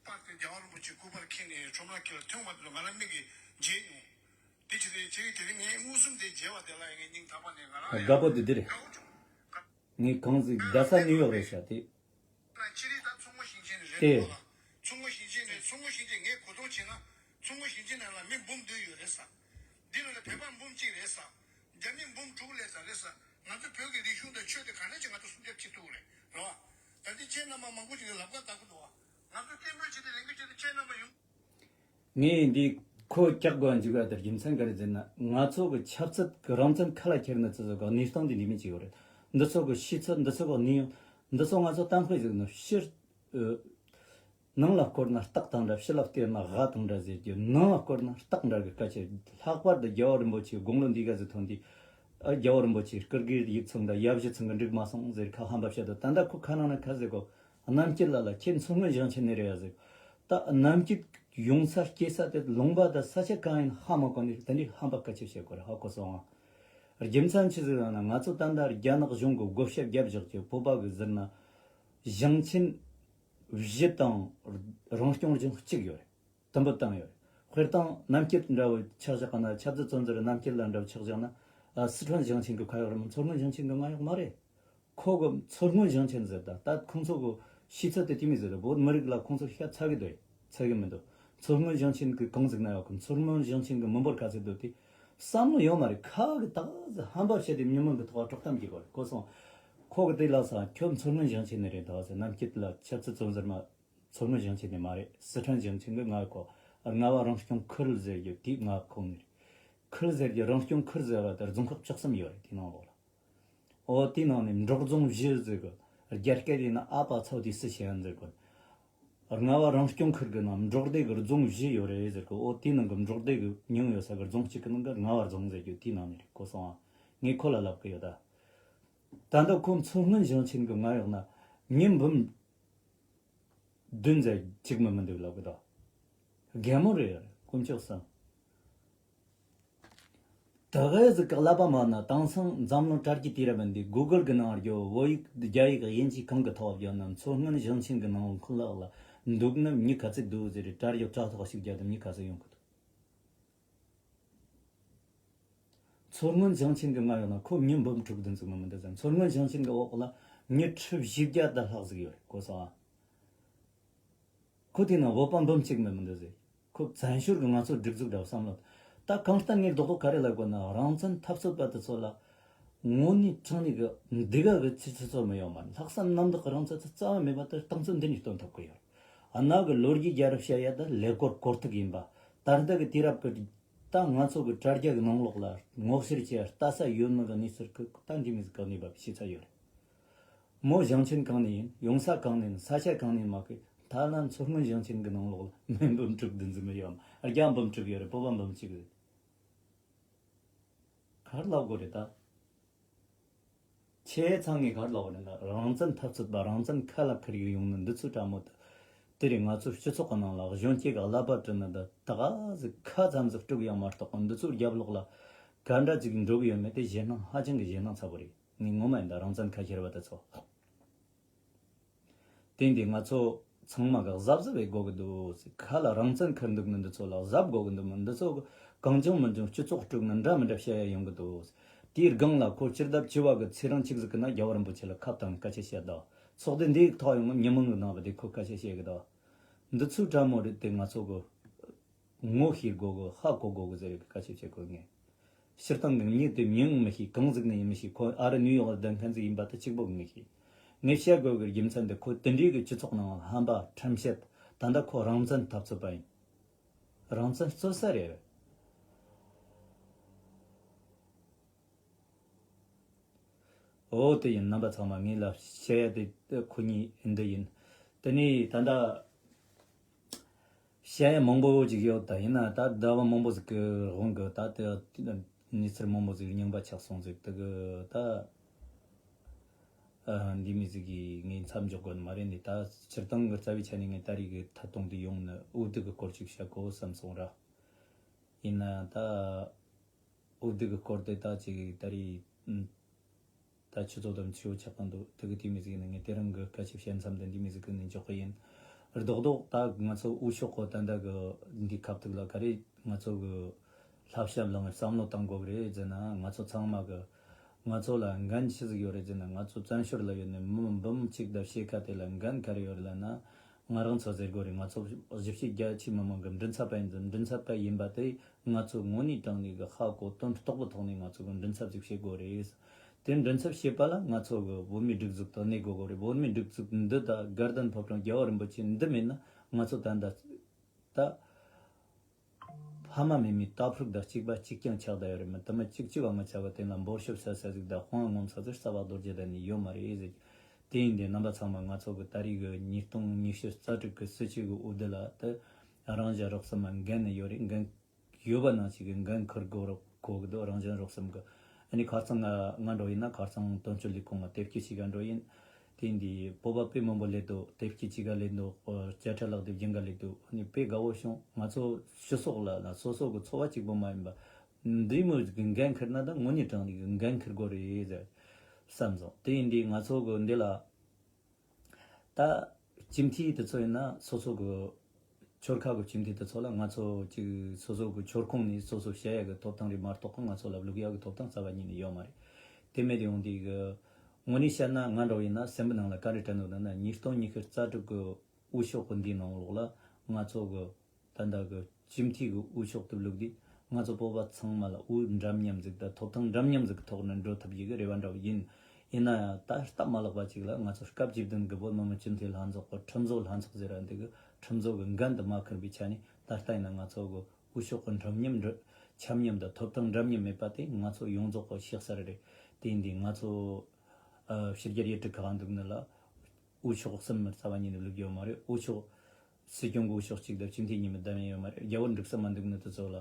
པར་དེ་རྒྱལ་བ་རིན་པོ་ཆེ་སྐུ་པར་འཁྱེར་ནས་ཁྲོམ་ར་དཀྱིལ་ལ་ཐོན་པ་དེ་ཚོ་ང་རང་མིག་གིས་མཇལ་མྱོང་། དེ་བྱས་ཏེ་ཁྱེད་ཀྱི་དེ་རིང་ངས་མངོན་སུམ་དེ་མཇལ་བ་དེ་ལ་ངས་སྙིང་ཐག་པ་ནས་ང་རང་ཡང་དགའ་པོ་དེ་འདི་རེད། དགའ་པོ་བྱུང་། ངས་གང་ཟིག་རྒྱལ་ས་ནིའུ་ཡོག་རེད་ཤག་དེ། ལ་ཅི་རིགས་ད་མཚོ་སྔོན་ཞིང་ཆེན་རེད་ཏེ། འདུག་ལ། མཚོ་སྔོན་ཞིང་ཆེན་རེད། མཚོ་སྔོན་ཞིང་ཆེན་ངས་གོ་རྟོགས་བྱས་ན། མཚོ་སྔོན་ཞིང་ཆེན་ནང་ལ་མི་འབུམ་བདུན་ཡོད་རེད་ས། འདི་ལ་ལ་བོད་པ་འབུམ་གཅིག་རེད་ས། རྒྱ་མི་འབུམ་དྲུག་སླེབས་ས་རེད་ས། ང་ཚོ་བོད་ཀྱི་རིག་གཞུང་དང་ཆོས་དེ་ག་འདྲ་ཅིག་ང་ཚོ་སྲུང་སྐྱོབ་བྱེད་ཐུབ་རེད་རོ། ད་འདི་ཁྱེད་རྣམ་པ་མང་པོ་ཞིག་གིས་ལབ་ཀ་ལྟ་གི་འདུག་བ། ང་ཚོ་སྐད་འབོད་བྱེད་དེ་ལེན་གི་བྱེད་དེ་ཁྱེད་རྣམ་པ་ཡོང་། ངས་འདི་ཁོ་སྐྱག་དགོས་འཇུག་ཡ་དེར་རྒྱུ་མཚན་ག་རེ་ཟེར་ན། ང་ཚོ་གི་ཆབ་སྲིད་ཀྱི་རང་བཙན་ཁ་ལ་འཁྱེར་ནི་ཚོ་ཟིག་གི་གནས་སྟངས་དེ་འདི་མིན་ཅིག་ཡོད་རེད། འདི་ཚོ་གི་ཤེས་ཚད། འདི་ཚོ་གི་གནས་ཡོང་། འདི་ཚོ་ང་ཚོ་གཏམ་དཔེ་ཟིག་ནི་ཕྱིར། ཨ། ནང་ལ་བསྐོར་ན་སྟག་དང་འདྲ། ཕྱི་ལ་བསྟན་ན་ཝ་དང་འདྲ་ཟེར་རྒྱུ། ནང་ལ་བསྐོར་ན་སྟག་འདྲ་གི་སྐད་ཆ། ལྷག་པར་དུ་རྒྱལ་བ་རིན་པོ་ཆེའི་དགུང་ལོ་འདི་ག་ཟིག་ཐོན་དུས། ཨ། རྒྱལ་བ་རིན་པོ་ཆེའི་སྐུ་སྒེར་ཡིག་ཚང་དང་ཡབ་གཞིས་ཚང་གི་འགྲིག་མ་སོང་ཟེར་ཁ་ཧམ་པ་བཤད་དུས། ད་ལྟ་ཁོ་ཁ་ནང་ན་ཁ་ཟེར་གོ། རྣམ་སྐྱིད་ལ་ལ་ཁྱེད་མཚོ་སྔོན་ཞིང་ཆེན་ནས་རེད་ཡ་ཟེར། ད་རྣམ་སྐྱིད་ཡོང་ས་སྐྱེ་ས་དེ་ལུང་པ་དང་ས་ཆ་གང་ཡིན་ཧ་མ་གོ་ནས་དེ་འདྲའི་ཧམ་པ་སྐད་ཆ་བཤད་གོ་རེད། ཧ་གོ་སོང་ཨ། རྒྱུ་མཚན་ཆི་ཟིག་ཡོད་ན། ང་ཚོ་ད་ལྟ་རྒྱ་ནག་གཞུང་གི་བགོ་བཤའ་བརྒྱབ་བཞག་གི་བོད་པ་གི་ཟེར་ན། ཞིང་ཆེན་བཞི་དང་རང་སྐྱོང་ལྗོངས་གཅིག་ཡོད་རེད། དུམ་བུ་བཏང་ཡོད་རེད། དཔེར་བཏང་རྣམ་སྐྱིད་འདྲ་བོ་ཆགས་བཞག་ག་ན། ཆབ་སྲིད་བཙོན་ཟུར་རྣམ་སྐྱིད་ལ་འདྲ་བོ་ཆགས་བཞག་ན། ཨ། སི་ཁྲོན་ཞིང་ཆེན་གི་ཁ་ཡོག་རེད་མོད། མཚོ་སྔོན་ཞིང་ཆེན་གི་ང་ཡོག་མ་རེད། ཁོ་གི་མཚོ་སྔོན་ཞིང་ཆེན་ཟེར། ད་ད་ཁོང་ཚོ་གི་ཤེས་ཚད་དེ་དེ་མོ་ཟིག་རེད། བོད་མི་རིགས་ལ་ཁོང་ཚོ་ཤ་ཚ་གི་འདུག་ཚ་གི་མི་འདུག་མཚོ་སྔོན་ཞིང་ཆེན་གི་གང་ཟིག་ན་ཡོད་གི། མཚོ་སྔོན་ཞིང་ཆེན་གི་མི་འབོར་ག་ཚོད་འདུག་དེ་བསམ་བློ་ཡོད་མ་རེད། ཁ་གི་ད་ག་ཟིག་ཧམ་པ་བཤད་དེ་མི་མང་གི་ཐོག་དཀྲོག་གཏམ་གྱི་གོ་རེད། གོ་སོང་། ཁོ་གི་དེ་ལ་ས་ཁྱོད་མཚོ་སྔོན་ཞིང་ཆེན་ནས་རེད། ད་ག་ཟིག་རྣམ་སྐྱིད་ལ་ཆབ་སྲིད་བཙོན་ཟུར་མ། མཚོ་སྔོན་ཞིང་ཆེན་ནས་མ་རེད། སི་ཁྲོན་ཞིང་ཆེན་གི་ང་གོ། རྔ་བ་རང་སྐྱོང་ཁུལ་ཟེར་རྒྱུ་དེ་ང་ཁོངས་ནས་རེད། ཁུལ་ཟེར་རྒྱུ་རང་སྐྱོང་ཁུལ་ཟེར་བ་དེ་རྫོང་ཁག་བཅུ་གསུམ་ཡོད་རེད། དེ་ནང་ལོགས་ལ། ཨོ་དེའི་ནང་ནས་འབྲོག་རྫོང་བཞི་ཟེར་གི། རྒྱ་སྐད་ཡིན་ན་ཨ་པ་ཚའོ་ཏི་སི་ཞེས་ཡང་ཟེར་གི། རྔ་བ་རང་སྐྱོང་ཁུལ་གི་ནང་འབྲོག་སྡེ་གི་རྫོང་བཞི་ཡོད་རེད་ཟེར་གི། ཨོ་དེའི་ནང་གི་འབྲོག་སྡེ་གི་མྱིང་ཡོད་ས་གི་རྫོང་གཅིག་གི་ནང་གི་རྔ་བ་རྫོང་ཟེར་རྒྱུ་དེའི་ནང་ནས་རེད། གོ་སོང་ཨ། ངས་ཁོ་ལ་ལབ་གི་ཡོད་ད། ད་ལྟ་ཁོ་མཚོ་སྔོན་ཞིང་ཆེན་གི་ང་ཡོག་ན་མྱི་འབུམ་བདུན་ཟེར་གཅིག་མིན་མི་འདུག་ལབ་གི་ད། རྒན་མོ་རེད་ཡ། དཀོན་མཆོག་གསུམ། ད་ག་ཟིག་གི་ཀླད་པ་མ་ན་དེང་སང་འཛམ་གླིང་དྲ་རྒྱའི་དུས་རབས་འདི་གུ་གལ་གི་ནང་རྒྱོ་བོད་ཡིག་རྒྱ་ཡིག་དབྱིན་ཇི་གང་གི་ཐོག་བརྒྱབ་ན་མཚོ་སྔོན་ཞིང་ཆེན་གི་ནང་ཁུལ་ལག་ལ་འདུག་ནི་མྱི་ག་ཚིག་འདུག་ཟེར་རེ་དྲ་རྒྱ་དྲ་ཐོག་ཞིག་བརྒྱབ་དུས་མྱི་ག་ཚིག་ཡོང་གི་འདུག་མཚོ་སྔོན་ཞིང་ཆེན་གི་ང་ཡོང་ན་ཁོ་མྱི་འབུམ་དྲུག་བདུན་ཟིག་མི་མི་འདུག་ཟེར། མཚོ་སྔོན་ཞིང་ཆེན་གི་འོག་ལ་མྱི་ཁྲི་བཞི་བརྒྱ་དང་ལྷག་ཟིག་ཡོད་རེད་གོ་སོང་ཨ། ཁོ་དེ་ན་བོད་པ་འབུམ་གཅིག་མིན་མི་འདུག་ཟེར། ཁོ་བཙན་བྱོལ་གི་ང་ཚོ་སྒྲིག་འཛུགས་འདྲ་བསམ་བློ། ད་གང་ལྟར་ངས་རྡོག་རྡོག་ག་རེ་ལབ་དགོས་ན་རང་བཙན་འཐབ་རྩོད་པ་དེ་ཚོ་ལ་དངོས་གནས་དྲང་གནས་གི་འདི་ག་གི་ཆུ་ཚོད་ཚོད་མི་ཡོང་མ་ལྷག་བསམ་རྣམ་དག་གི་རང་བཙན་ཚོ་རྩ་བ་མེད་པ་དེ་གཏིང་ཚོད་འདི་ནས་སྟོན་ཐུབ་གི་ཡོད། གནའ་གི་ལོ་རྒྱུས་རྒྱལ་རབས་བཤད་ཡ་ད་ཀླད་ཀོར་ཀོར་ཐུག་ཡིན་པ། ད་ལྟ་གི་དུས་རབས་གི་ད་ང་ཚོ་གི་དྲ་རྒྱ་གི་ནང་ལོགས་ལ་ངོ་ཤེས་བྱེད་ཡ་ལྟ་ས་ཡོད་མི་གི་གནས་ཚུལ་གི་ད་འདི་མི་ཟིག་གི་གནས་བབ་ཤེས་ཚ་ཡོད་རེད། མོ་ཞིང་ཆེན་གང་ནས་ཡིན། ཡོང་ས་གང་ནས་ཡིན། ས་ཆ་གང་ནས་མ་གི། ཐ་ན་མཚོ་སྔོན་ཞིང་ཆེན་གི་ནང་ལོགས་ལ་མི་འབུམ་དྲུག་བདུན་ཙམ་ཡོད་ཡོད། རྒྱ་འབུམ་དྲུག་ཡོད་རེད། བོད་པ་འབུམ་གཅིག་རེད། ག་རེ་ལབ་དགོས་རེད་ད། ཁྱེད་ཚང་ངས་ག་རེ་ལབ་དགོས་རེད་ན། རང་བཙན་འཐབ་རྩོད་པ་རང་བཙན་ཁ་ལ་ཁུར་ཡོང་ནི་འདི་ཚོ་དྲ་མོ་དེ། དེ་རེད། ང་ཚོ་སྤྱི་ཚོགས་ཀྱི་ནང་ལ་གཞོན་སྐྱེས་ཀྱི་ཀླད་པ་དྲིལ་ནི་འདི་ད་ག་ཟིག་ཁ་ཙམ་ཟིག་དཀྲུག་ཡ་མ་གཏོགས་འདི་ཚོའི་རྒྱབ་ལོགས་ལ་ག་འདྲ་ཅིག་འགྲོ་གི་ཡོད་མེད་དེ་ཞེད་སྣང་ཧ་ཅང་གི་ཞེད་སྣང་ཚ་པོ་རེད། ངས་ངོ་མ་ཡིན་ད་རང་བཙན་ཁ་ཁྱེར་བ་དེ་ཚོ། དེ་འདི་ང་ཚོ་ཚང་མ་གི་གཟབ་གཟབ་བྱེད་དགོས་ཀྱི་འདུག་ཁ་ལ་རང་བཙན་ཁུར་འདུག་ནི་འདི་ཚོ་ལ་གཟབ་དགོས་ཀྱི་འདུག་མི་འདི་ཚོ་གི་གང་བྱུང་མི་བྱུང་སྤྱི་ཚོགས་དཀྲུག་ནི་འདྲ་མི་འདྲ་བཤད་ཡ་ཡོང་གི་འདུག་དེའི་སྒང་ལ་ཁོ་སྤྱིར་བདག་བཅུ་བ་གི་ཚེ་རིང་གཅིག་ཟིག་གི་ན་རྒྱལ་བ་རིན་པོ་ཆེ་ལ་ཁ་བཏང་སྐད་ཆ་བཤད་ད། ཚོགས་སྡེ་འདིའི་ཐོག་ཡོང་ངམ་ཉི་མ་ངུ་ནང་བ་དེ་ཁོ་སྐད་ཆ་བཤད་གི་ད། འདི་ཚོའི་དྲ་མོ་རེད་དེ་ང་ཚོ་གི་ངོ་ཤེས་དགོས་གི་ཧ་གོ་དགོས་གི་ཟེར་གི་སྐད་ཆ་བཤད་གོ་ངས། སྤྱིར་བཏང་གི་མྱི་དེ་མིང་མི་ཤེས། གང་ཟིག་ནས་ཡིན་མི་ཤེས། ཁོ་ཨ་རི་ནིའུ་ཡོག་ལ་བསྡད་མཁན་ཟིག་ཡིན་པ་དེ་གཅིག་པོ་མི་ཤེས། ངས་བཤད་དགོས་གི་རྒྱུ་མཚན་དེ་ཁོ་དེ་འདྲའི་གི་སྤྱི་ཚོགས་ནང་ཧམ་པ་ཁྲམ་བཤད། ད་ལྟ་ཁོ་རང་བཙན་འཐབ་རྩོད་པ་ཡིན། རང་བཙན་རྩོད་ས་རེད། འོ་དེ་ཡིན། རྣམ་པ་ཚང་མ་ངས་ལབ་བཤད་ཡ་དེ་ཁོ་གཉིས་འདི་ཡིན། དེ་ནས་ད་ལྟ་བཤད་ཡ་མང་པོ་ཅིག་ཡོད། ད་ཡིན་ན་ད་ཟླ་བ་མང་པོ་ཟིག་གི་དབང་གི་ད་དེ་གནས་ཚུལ་མང་པོ་ཟིག་རྙིང་པ་ཆགས་སོང་ཟིག་དེ་གི་ད་ཨ་འདི་མི་ཟིག་གིས་ངས་མཚམས་འཇོག་དགོས་ནི་མ་རེད། འདི་ད་སྤྱིར་བཏང་གི་རྩ་བའི་ཆ་ནས་ངས་ད་རེས་གི་ཐད་གཏོང་འདི་ཡོང་ནི་འོས་བསྡུ་གི་སྐོར་ཅིག་བཤད་གོ་བསམ་སོང་ར། ཡིན་ན་ད་འོས་བསྡུ་གི་སྐོར་དེ་ད་ཅིག་ད་རེས་ད་ཆུ་ཚོད་དང་ཆུ་བོ་ཆགས་གང་འདུག་དེ་གི་དེ་མི་ཟིག་ནི་ངས་དེ་རིང་གི་སྐད་ཆ་བཤད་མཚམས་དེ་འདི་མི་ཟིག་གི་ནས་འཇོག་གི་ཡིན། རྡོག་རྡོག་ད་ང་ཚོ་འོས་ཤོག་གི་ད་ལྟ་གི་འདི་ཁ་ཐུག་ལ་ག་རེ་ང་ཚོ་གི་བསླབ་བྱ་བླངས་བསམ་བློ་བཏང་དགོས་རེད་ཟེར་ན། ང་ཚོ་ཚང་མ་གི་ང་ཚོ་ལ་འགན་ཆི་ཟིག་ཡོད་རེད་ཟེར་ན། ང་ཚོ་བཙན་བྱོལ་ལ་ཡོད་ནི་མི་འབུམ་གཅིག་དང་ཕྱེད་ཀ་དེ་ལ་འགན་ག་རེ་ཡོད་རེད་ལབ་ན། ང་རང་ཚོ་ཟེར་དགོས་རེད། ང་ཚོ་གཞིས་བྱེས་རྒྱ་ཆེ་མི་མང་གི་མགྲིན་ཚབ་པ་ཡིན་ཙང་། མགྲིན་ཚབ་པ་ཡིན་པ་དེ་ང་ཚོ་དངོས་གནས་དྲང་གནས་གི་ཧ་གོ་དོན་རྟོགས་པའི་ཐོག་ནས་ང་ཚོ་གི་མགྲིན་ཚབ་ཅིག་བྱེད་དགོས་རེད། དེ་མགྲིན་ཚབ་བྱེད་པ་ལ་ང་ཚོ་གི་བོད་མིའི་སྒྲིག་འཛུགས་དང་གནས་དགོས་གོ་རེད། བོད་མིའི་སྒྲིག་འཛུགས་འདི་དང་དགའ་ལྡན་ཕོ་བྲང་རྒྱལ་བ་རིན་པོ་ཆེ་འདི་མེད་ན་ང་ཚོ་ད་ལྟ་ད་ཕ་མ་མེད་མི་ལྟ་ཕྲུག་དང་གཅིག་པ་གཅིག་རྐྱང་ཆགས་བསྡད་ཡོད་རེད། མི་དུ་མ་གཅིག་གཅིག་བ་མི་ཆགས་པ་དེ་ལ་འབོར་ཤོབ་ཟ་ས་ཟིག་དང་དཔང་ངོམ་ས་ཟིག་རྩ་བ་རྡོ་རྗེ་གདན་ནས་ཡོད་མ་རེད་ཟེར། དེ་ཡིན་དུས་རྣམ་པ་ཚང་མ་ང་ཚོ་གི་ད་རེས་གི་ཉིས་སྟོང་ཉི་ཤུ་རྩ་དྲུག་གི་སྲིད་སྤྱི་གི་འོས་བསྡུ་ལ་དེ་རང་གཞན་རོགས་གསུམ་མ་འགན་ནི་ཡོད་རེད། འགན་ཡོད་པ་ནང་བཞིན་གི་འགན་འཁུར་དགོས་རོགས་གོ་གི་འདུག་རང་གཞན་རོགས་གསུམ་གི། ཨ་ནི་ཁ་རྩང་ང་ང་འགྲོ་ཡིན་ན་ཁ་རྩང་དོན་གཅོད་ལས་ཁུངས་ལ་དེབ་སྐྱེལ་བྱེད་ག་འགྲོ་ཡིན། དེ་འདི་བོད་པ་དཔེ་མང་པོ་སླེབས་འདུག་དེབ་སྐྱེལ་བྱེད་ག་སླེབས་འདུག་བཅད་ཁྲ་ལག་དེབ་སྦྱིན་ག་སླེབས་འདུག་ཨ་ནི་དཔེ་དགའ་བོ་བྱུང་། ང་ཚོ་སྤྱི་ཚོགས་ལ་ལ་སོ་སོ་གི་འཚོ་བ་གཅིག་པོ་མ་ཡིན་པ། འདི་མོ་གི་འགན་འཁུར་ན་ད་དངོས་གནས་དྲང་གནས་གི་འགན་འཁུར་དགོས་རེད་ཟེར་བསམ་སོང་། དེ་ཡིན་དུས་ང་ཚོ་གི་འདི་ལ་ད་སྤྱི་འཐུས་དེ་ཚོ་ཡིན་ན་སོ་སོ་གི་ཆོལ་ཁ་གི་སྤྱི་འཐུས་དེ་ཚོ་ལ་ང་ཚོ་གཅིག་སོ་སོ་གི་ཆོལ་ཁོངས་ནས་སོ་སོ་བཤད་ཡ་གི་ཐོབ་ཐང་རེད་མ་གཏོགས་གི་ང་ཚོ་ལ་བླུག་ཡ་གི་ཐོབ་ཐང་རྩ་བ་ཉིད་ནས་ཡོད་མ་རེད། དེ་མེད་དུ་ཡོང་དུས་གི་དངོས་གནས་བཤད་ན་ང་འདྲ་བོ་ཡིན་ན་སེམས་པའི་ནང་ལ་ག་རེ་དྲན་འདུག་ན་ན་ཉིས་སྟོང་ཉི་ཤུ་རྩ་དྲུག་གི་འོས་ཤོག་གི་འདིའི་ནང་ལོགས་ལ་ང་ཚོ་གི་ད་ལྟ་གི་སྤྱི་འཐུས་གི་འོས་ཤོག་དེ་བླུགས་དུས་ང་ཚོ་བོད་པ་ཚང་མ་ལ་འོས་འདྲ་མཉམ་ཟིག་དང་ཐོབ་ཐང་འདྲ་མཉམ་ཟིག་གི་ཐོག་ནས་འགྲོ་ཐུབ་ཡི་གི་རེ་བ་འདྲ་བོ་ཡིན། ཡིན་ན་ཡང་ད་སྟབས་མ་ལེགས་པ་ཅིག་ལ་ང་ཚོ་སྐབས་བཅུ་བདུན་གི་བོད་མི་མང་སྤྱི་འཐུས་ལྷན་ཚོགས་གི་ཁྲིམས་བཟོ་ལྷན་ཚོགས་ཟེར་ར་འདི་གི་ཁྲིམས་བཟོ་གི་འགན་དུ་མ་འཁུར་བའི་ཆ་ནས་ད་ལྟ་ཡིན་ན་ང་ཚོ་གི་འོས་ཤོག་གི་འདྲ་མཉམ་འདྲ་ཆ་མཉམ་དང་ཐོབ་ཐང་འདྲ་མཉམ་མེད་པ་དེ་ང་ཚོ་ཡོངས་རྫོགས་གི་ཕྱི་གསལ་རེད། དེ་ཡིན་དུས་ང་ཚོ་ཕྱི་རྒྱལ་ཡུལ་གྲུ་ཁག་འདུག་ནི་ལ་འོས་ཤོག་གསུམ་རྩ་བ་ཉིད་ནས་བླུགས་ཡོད་མ་རེད། འོས་ཤོག་སྲིད་སྐྱོང་གི་འོས་ཤོག་གཅིག་དང་སྤྱི་འཐུས་གཉིས་མི་བདམས་ཡོད་མ་རེད། རྒྱ་བོད་འགྲིག་ས་མ་འདུག་ནི་དེ་ཚོ་ལ།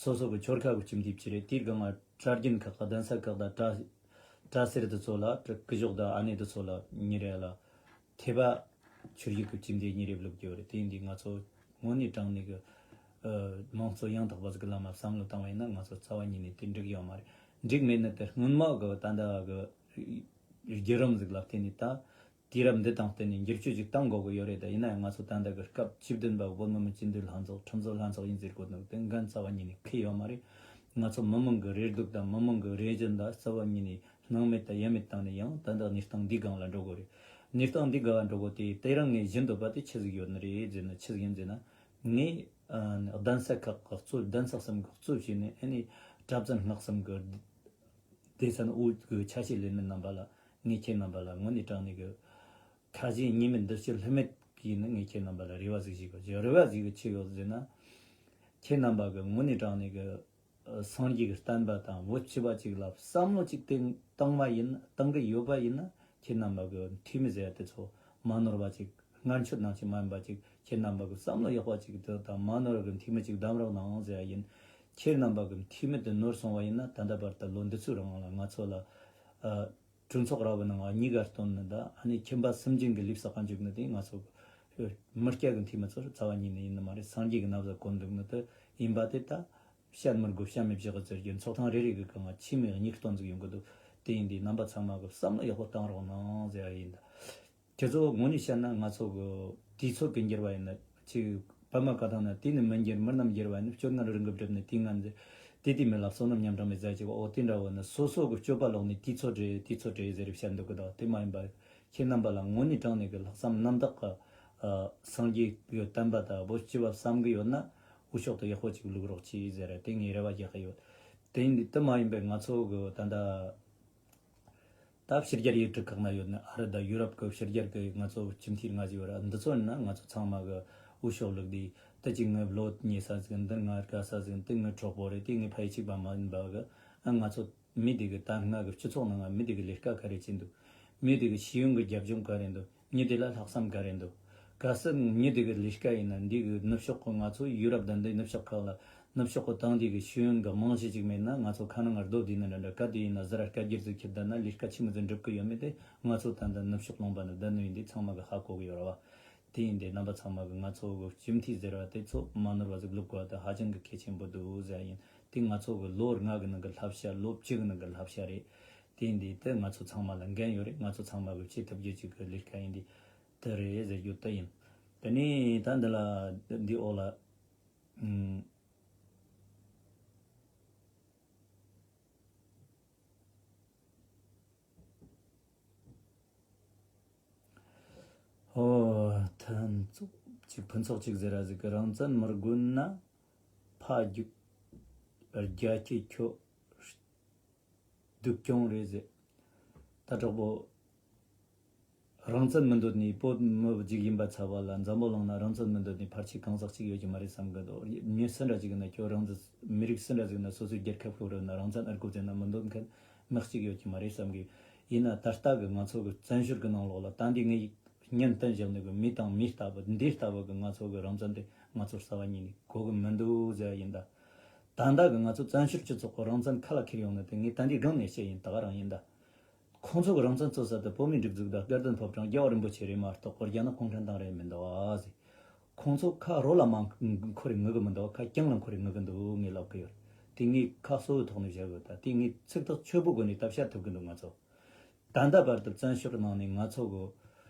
སོ་སོ་གི་ཆོལ་ཁ་གི་སྤྱི་འཐུས་ཕྱི་རེད། དེའི་སྒང་ལ་གྲྭ་རྒྱུན་ཁག་གི་གདན་ས་ཁག་དང་གྲྭ་གྲྭ་སེར་དེ་ཚོ་ལ་སྐུ་ཞབས་དང་ཨ་ནེ་དེ་ཚོ་ལ་གཉིས་རེ་ལ་ཐེ་བ་ཆོས་བརྒྱུད་ཀྱི་སྤྱི་འཐུས་གཉིས་རེ་བླུགས་ཡོད་རེད། དེ་ཡིན་དུས་ང་ཚོ་དངོས་གནས་དྲང་གནས་ཀྱི་ ཨ་དམངས་གཙོ་ཡང་དག་པ་ཟིག་གི་ལམ་ལ་བསམ་བློ་བཏང་བ་ཡིན་ན། ང་ཚོ་རྩ་བ་ཉིད་ནས་དེ་འགྲིག་ཡོད་མ་རེད། འགྲིག་མེད་ནི་དེ་སྔོན་མ་གི་ད་ལྟ་གི་བརྒྱུད་རིམ་ཟིག་ལ་བརྟེན་ནས། ད་དུས་རབས་འདི་དང་བསྟུན་ནས་འགྱུར་བཅོས་ཅིག་གཏང་དགོས་ཀྱི་ཡོད་རེད། ད་ཡིན་ན་ཡང་ང་ཚོ་ད་ལྟ་གི་སྐབས་བཅུ་བདུན་པ་བོད་མི་མང་སྤྱི་འཐུས་ལྷན་ཚོགས་ཁྲིམས་བཟོ་ལྷན་ཚོགས་ཡིན་ཟེར་གོ་ནོ་དེ་འགན་རྩ་བ་ཉིད་ནས་འཁུར་ཡོད་མ་རེད། ང་ཚོ་མི་མང་གི་རེ་སྡུག་དང་མི་མང་གི་རེ་བཞིན་ད་རྩ་བ་ཉིད་ནས་སྣང་མེད་དང་ཡལ་མེད་བཏང་ནས། ཡང་ད་ལྟ་གནས་སྟངས་འདིའི་སྒང་ལ་འགྲོ་དགོས་རེད། གནས་སྟངས་འདིའི་སྒང་ལ་འགྲོ་དགོས་དེ། དེ་རིང་ངས་བཞིན་དུ་བ་དེ་ཆི་ཟིག་ཡོད་ནི་རེད་ཟེར་ན། ཆི་ཟིག་ཡིན་ཟེར་ན། ངས་ཨ་གདན་ས་ཁག་གི་གཙོ། གདན་ས་གསུམ་གི་གཙོ་བྱས་ནས། ཨ་ནི་གྲྭ་བཙུན་སྔགས་གསུམ་གི་སྡེ་ཚན་དབུས་གི་ཆ་ཤས་ལེན་མི་རྣམ་པ་ལ། ངས་ཁྱེད་རྣམ་པ་ལ་དངོས་གནས་དྲང་གནས་གི་ཁ་ཞེ་གཉིས་མེད་འདི་ཕྱི་ལྷད་མེད་ཀྱིས་ནི་ངས་ཁྱེད་རྣམ་པ་ལ་རེ་བ་ཟིག་ཞུ་གི་ཡོད། རེ་བ་ཟིག་གི་ཆི་ཡོད་ཟེར་ན། ཁྱེད་རྣམ་པ་གི་དངོས་གནས་དྲང་གནས་གི་སངས་རྒྱས་ཀྱི་བསྟན་པ་དང་བོད་སྤྱི་པ་ཅིག་ལ་བསམ་བློ་ཅིག་དེ་བཏང་བ་ཡིན། བཏང་གི་ཡོད་པ་ཡིན་ན། ཁྱེད་རྣམ་པ་གི་འཐུས་མི་ཟེར་ཡ་དེ་ཚོ་མ་ནོར་བ་ཅིག་སྔར་ཆད་ནང་བཞིན་མ་ཡིན་པ་ཅིག་ཁྱེད་རྣམ་པ་གི་བསམ་བློ་ཡག་པ་ཅིག་དེ་དང་མ་ནོར་གི་འཐུས་མི་ཅིག་གདམ་རོགས་གནང་ཟེར་ཡ་ཡིན། ཁྱེད་རྣམ་པ་གི་འཐུས་མི་དེ་ནོར་སོང་བ་ཡིན་ན། ད་ལྟ་བར་དུ་ལོ་འདི་ཚོའི་རིང་ལ་ང་ཚོ་ལ་ཨ་གྲོས་ཚོགས་ར་བའི་ནང་གཉིས་ཀ་བཏོན་ནི་ད། ཨ་ནི་ཁྱིམ་པ་སུམ་བརྒྱ་གི་ལས་བསགས་ག་འཇུག་ནི་དེ། ང་ཚོ་མི་སྐྱ་གི་འཐུས་མི་ཚོར་རྩ་བ་ཉིད་ནས་ཡིན་ནི་མ་རེད། སངས་རྒྱས་ཀྱི་ན་བཟའ་གོན་འདུག་ནི་དེ་ཡིན་པ་དེ་ད་བཤད་མི་དགོས། བཤད་མི་བཞག་གི་ཟེར་རྒྱུ། ཚོགས་ཐེངས་རེ་རེ་གི་སྒང་ལ་འཐུས་མི་གཉིས་སྟོང་ཟིག་ཡོང་གི་འདུག་དེ་ཡིན་དུས་རྣམ་པ་ཚང་མ་གི་བསམ་བློ་ཡག་པོ་བཏང་རོགས་གནང་ཟེར་ཡ་ཡིན་ད། ཁྱེད་ཚོ་དངོས་གནས་བཤད་ན། ང་ཚོ་གི་དུས་ཚོད་ཀྱི་འགྱུར་བ་ཡིན་ན་ཅིག་བར་མ་བཀའ་ཐང་ན། དུས་ནི་མི་འགྱུར་མི་རྣམས་འགྱུར་བ་ཡིན། སྤྱོད་ངན་རང་གིས་བསྒྲུབས་ནས་དུས་ངན་འཛིན། དུས་དེ་མི་ལ་བསོད་ནམས་ཉམས་རང་མེད་ཟེར་ཅིག་འོ་དེ་འདྲ་བོ་ནི་སོ་སོ་གི་སྤྱོད་པ་ལོག་ནས་དུས་ཚོད་རེད། དུས་ཚོད་རེད་ཟེར་བཤད་འདུག་གི། ད་དེ་མ་ཡིན་པ། ཁྱེད་རྣམ་པ་ལ་དངོས་གནས་དྲང་གནས་ཀྱི་ལྷག་བསམ་རྣམ་དག་གི་ཨ་སངས་རྒྱས་ཀྱི་བསྟན་པ་དང་བོད་སྤྱི་བ་བསམ་གི་ཡོད་ན། འུ་ཤོག་ཏུ་ཡག་པོ་ཅིག་བླུག་རོགས་གྱིས་ཟེར། དེ་ངས་རེ་བ་རྒྱག་གི་ཡོད། དེ་ཡིན་དུས་དེ་མ་ཡིན་པའི་ང་ཚོ་གི་ད་ལྟ་ད་ཕྱི་རྒྱལ་ཡུལ་གྲུ་ཁག་ན་ཡོད་ནི། ཨ་རི་དང་ཡུ་རོབ་ཀྱི་ཕྱི་རྒྱལ་གྱི་ང་ཚོ་སྤྱི་འཐུས་ལྔ་ཞིག་ཡོད་ར། འདི་ཚོ་ཡིན་ན་ང་ཚོ་ཚང་མ་གི་འུ་ཤོག་བླུགས་དུས། ད་ཅིག་ངའི་བློ་ཉེ་ས་ཟིག་འདི་ང་དགའ་ས་ཟིག་དེ་ངའི་གྲོགས་པོ་རེད། དེ་ངའི་ཕ་ཡུལ་གཅིག་པ་མ་ཡིན་པ་གི། ཨ་ང་ཚོ་མི་དེ་གི་ད་སྔ་གི་སྤྱི་ཚོགས་ནང་ང་མི་དེ་གི་ལས་ཀ་ག་རེ་བྱེད་འདུག་མི་དེ་གི་ཤེས་ཡོན་གི་རྒྱབ་ལྗོངས་ག་རེ་འདུག་མི་དེ་ལ་ལྷག་བསམ་ག་རེ་འདུག་གལ་སྲིད་མི་དེ་གི་ལས་ཀ་ཡིན་ན། འདི་གི་ནུབ་ཕྱོགས་གི་ང་ཚོ་ཡུ་རོབ་དང་འདི་ནུབ་ཕྱོགས་ཁག་ལ། ནུབ་ཕྱོགས་གི་དེང་དུས་ཀྱི་ཤེས་ཡོན་གྱི་རྨང་གཞི་ཅིག་མེད་ན། ང་ཚོ་ཁ་ནང་ང་རྡོ་བསྡུས་ནི་འདྲ་འདྲ། ག་དུས་ཡིན་ན་ཟུར་ར་སྐད་སྒྱུར་ཟིག་ཁྱེར་བསྡད་ན་ལས་ཀ་ཆི་མོ་ཟིག་འགྲུབ་གི་ཡོད་མེད་དེ། ང་ཚོ་ད་ལྟ་ནུབ་ཕྱོགས་ལུང་པ་ན་བསྡད་ནི་ཡིན་དུས་ཚང་མ་གི་ཧ་གོ་གི་ཡོད་ར་བ། དེ་ཡིན་དུས་རྣམ་པ་ཚང་མ་གི་ང་ཚོ་གི་སྤྱི་འཐུས་ཟེར་བ་དེ་ཚོ་མ་ནོར་བ་ཟིག་བླུག་དགོས་པ་དེ་ཧ་ཅང་གི་གལ་ཆེན་པོ་འདུག་ཟེར་ཡ་ཡིན། དེ་ང་ཚོ་གི་ལོ་ལྔ་གི་ནང་གི་བསླབ་བྱ། ལོ་བཅུ་གི་ནང་གི་བསླབ་བྱ་རེད། དེ་ཡིན་དུས་དེ་ང་ཚོ་ཚང་མ་ལ་འགན་ཡོད་རེད། ང་ཚོ་ཚང་མ་གི་བྱེད་ཐུབ་རྒྱུ་ཅིག་གི་ལས་ཀ་ཡིན་དུས་དེ་རེད་ཟེར་རྒྱུ་དེ་ཡིན། དེ་ནས་ད་འདི་ལ་འདི་འོག་ལ། ཨུམ། ཨོ། ཕུན་ཚོགས་གཅིག་ཕུན་ཚོགས་གཅིག་ཟེར་ར་ཟིག་གི། རང་བཙན་མི་དགོས་ན་ཕ་རྒྱུག་རྒྱ་ཁྱི་ཁྱོད་སྡུག་གྱོང་རེད་ཟེར། ད་གྲོགས་པོ། རང་བཙན་མི་འདོད་ནི་བོད་མི་ཅིག་ཡིན་པ་ཚ་བ་ལ། འཛམ་བུ་གླིང་ན་རང་བཙན་མི་འདོད་ནི་ཕལ་ཆེར་གང་ཟག་གཅིག་ཡོད་ཀྱི་མ་རེད་བསམ་གི་འདུག་མི་སུ་འདྲ་ཅིག་ཡིན་ན། ཁྱོད་རང་བཙན། མི་རིགས་སུ་འདྲ་ཅིག་ཡིན་ན། སོ་སོའི་རྒྱལ་ཁབ་ཤོར་རེད་ན། རང་བཙན་ཨར་དགོས་ཟེར་ན་མི་འདོད་མཁན་མི་གཅིག་ཡོད་ཀྱི་མ་རེད་བསམ་གི། ཡིན་ན་ད་ལྟ་གི་ང་ཚོ་གི་བཙན་བྱོལ་གི་ནང་ལོགས་ལ། ད་འདི་ངས་བརྙན་བཏོན་བཞག་ནི་གི་མི་དང་མི་ལྟ་བུ། འདི་ལྟ་བུ་གི་ང་ཚོ་གི་རང་བཙན་དེ་ང་ཚོར་རྩ་བ་ཉིད་ནས་དགོས་གི་མི་འདུག་ཟེར་བ་ཡིན་ད། ད་ལྟ་གི་ང་ཚོ་བཙན་བྱོལ་སྤྱི་ཚོགས་གི་རང་བཙན་ཁ་ལ་འཁྱེར་ཡོང་ནི་དེ་ངས་ད་འདི་སྒང་ནས་བཤད་ཡིན། ད་ག་རང་ཡིན་ད། ཁོང་ཚོ་གི་རང་བཙན་རྩོད་ས་དེ་བོད་མིའི་སྒྲིག་འཛུགས་དང་། སྐལ་ལྡན་ཕོ་བྲང་། རྒྱལ་བ་རིན་པོ་ཆེ་རེད་མ་གཏོགས་པར་རྒྱ་ནག་གུང་ཁྲན་ཏང་རེད་མི་འདུག་ཨ་ཟེར། ཁོང་ཚོ་ཁ་རོ་ལ་མ་འཁོར་རེ་ངུ་གི་མི་འདུག་ཁ་གྱང་ལ་འཁོར་རེ་ངུ་གི་འདུག་ངས་ལབ་གི་ཡོད། དེ་ངས་ཁ་གསོ་བའི་ཐོག་ནས་བཤད་གི་ཡོད། ད་དེ་ངས་ཚིག་ཐག་ཆོད་པོའི་སྒོ་ནས་ད་བཤད་ཐུབ་གི་འདུག་ང་ཚོ་ད་ལྟ་བར་དུ་བཙན་བྱོལ་ནང་ནས་ང་ཚོ་གི་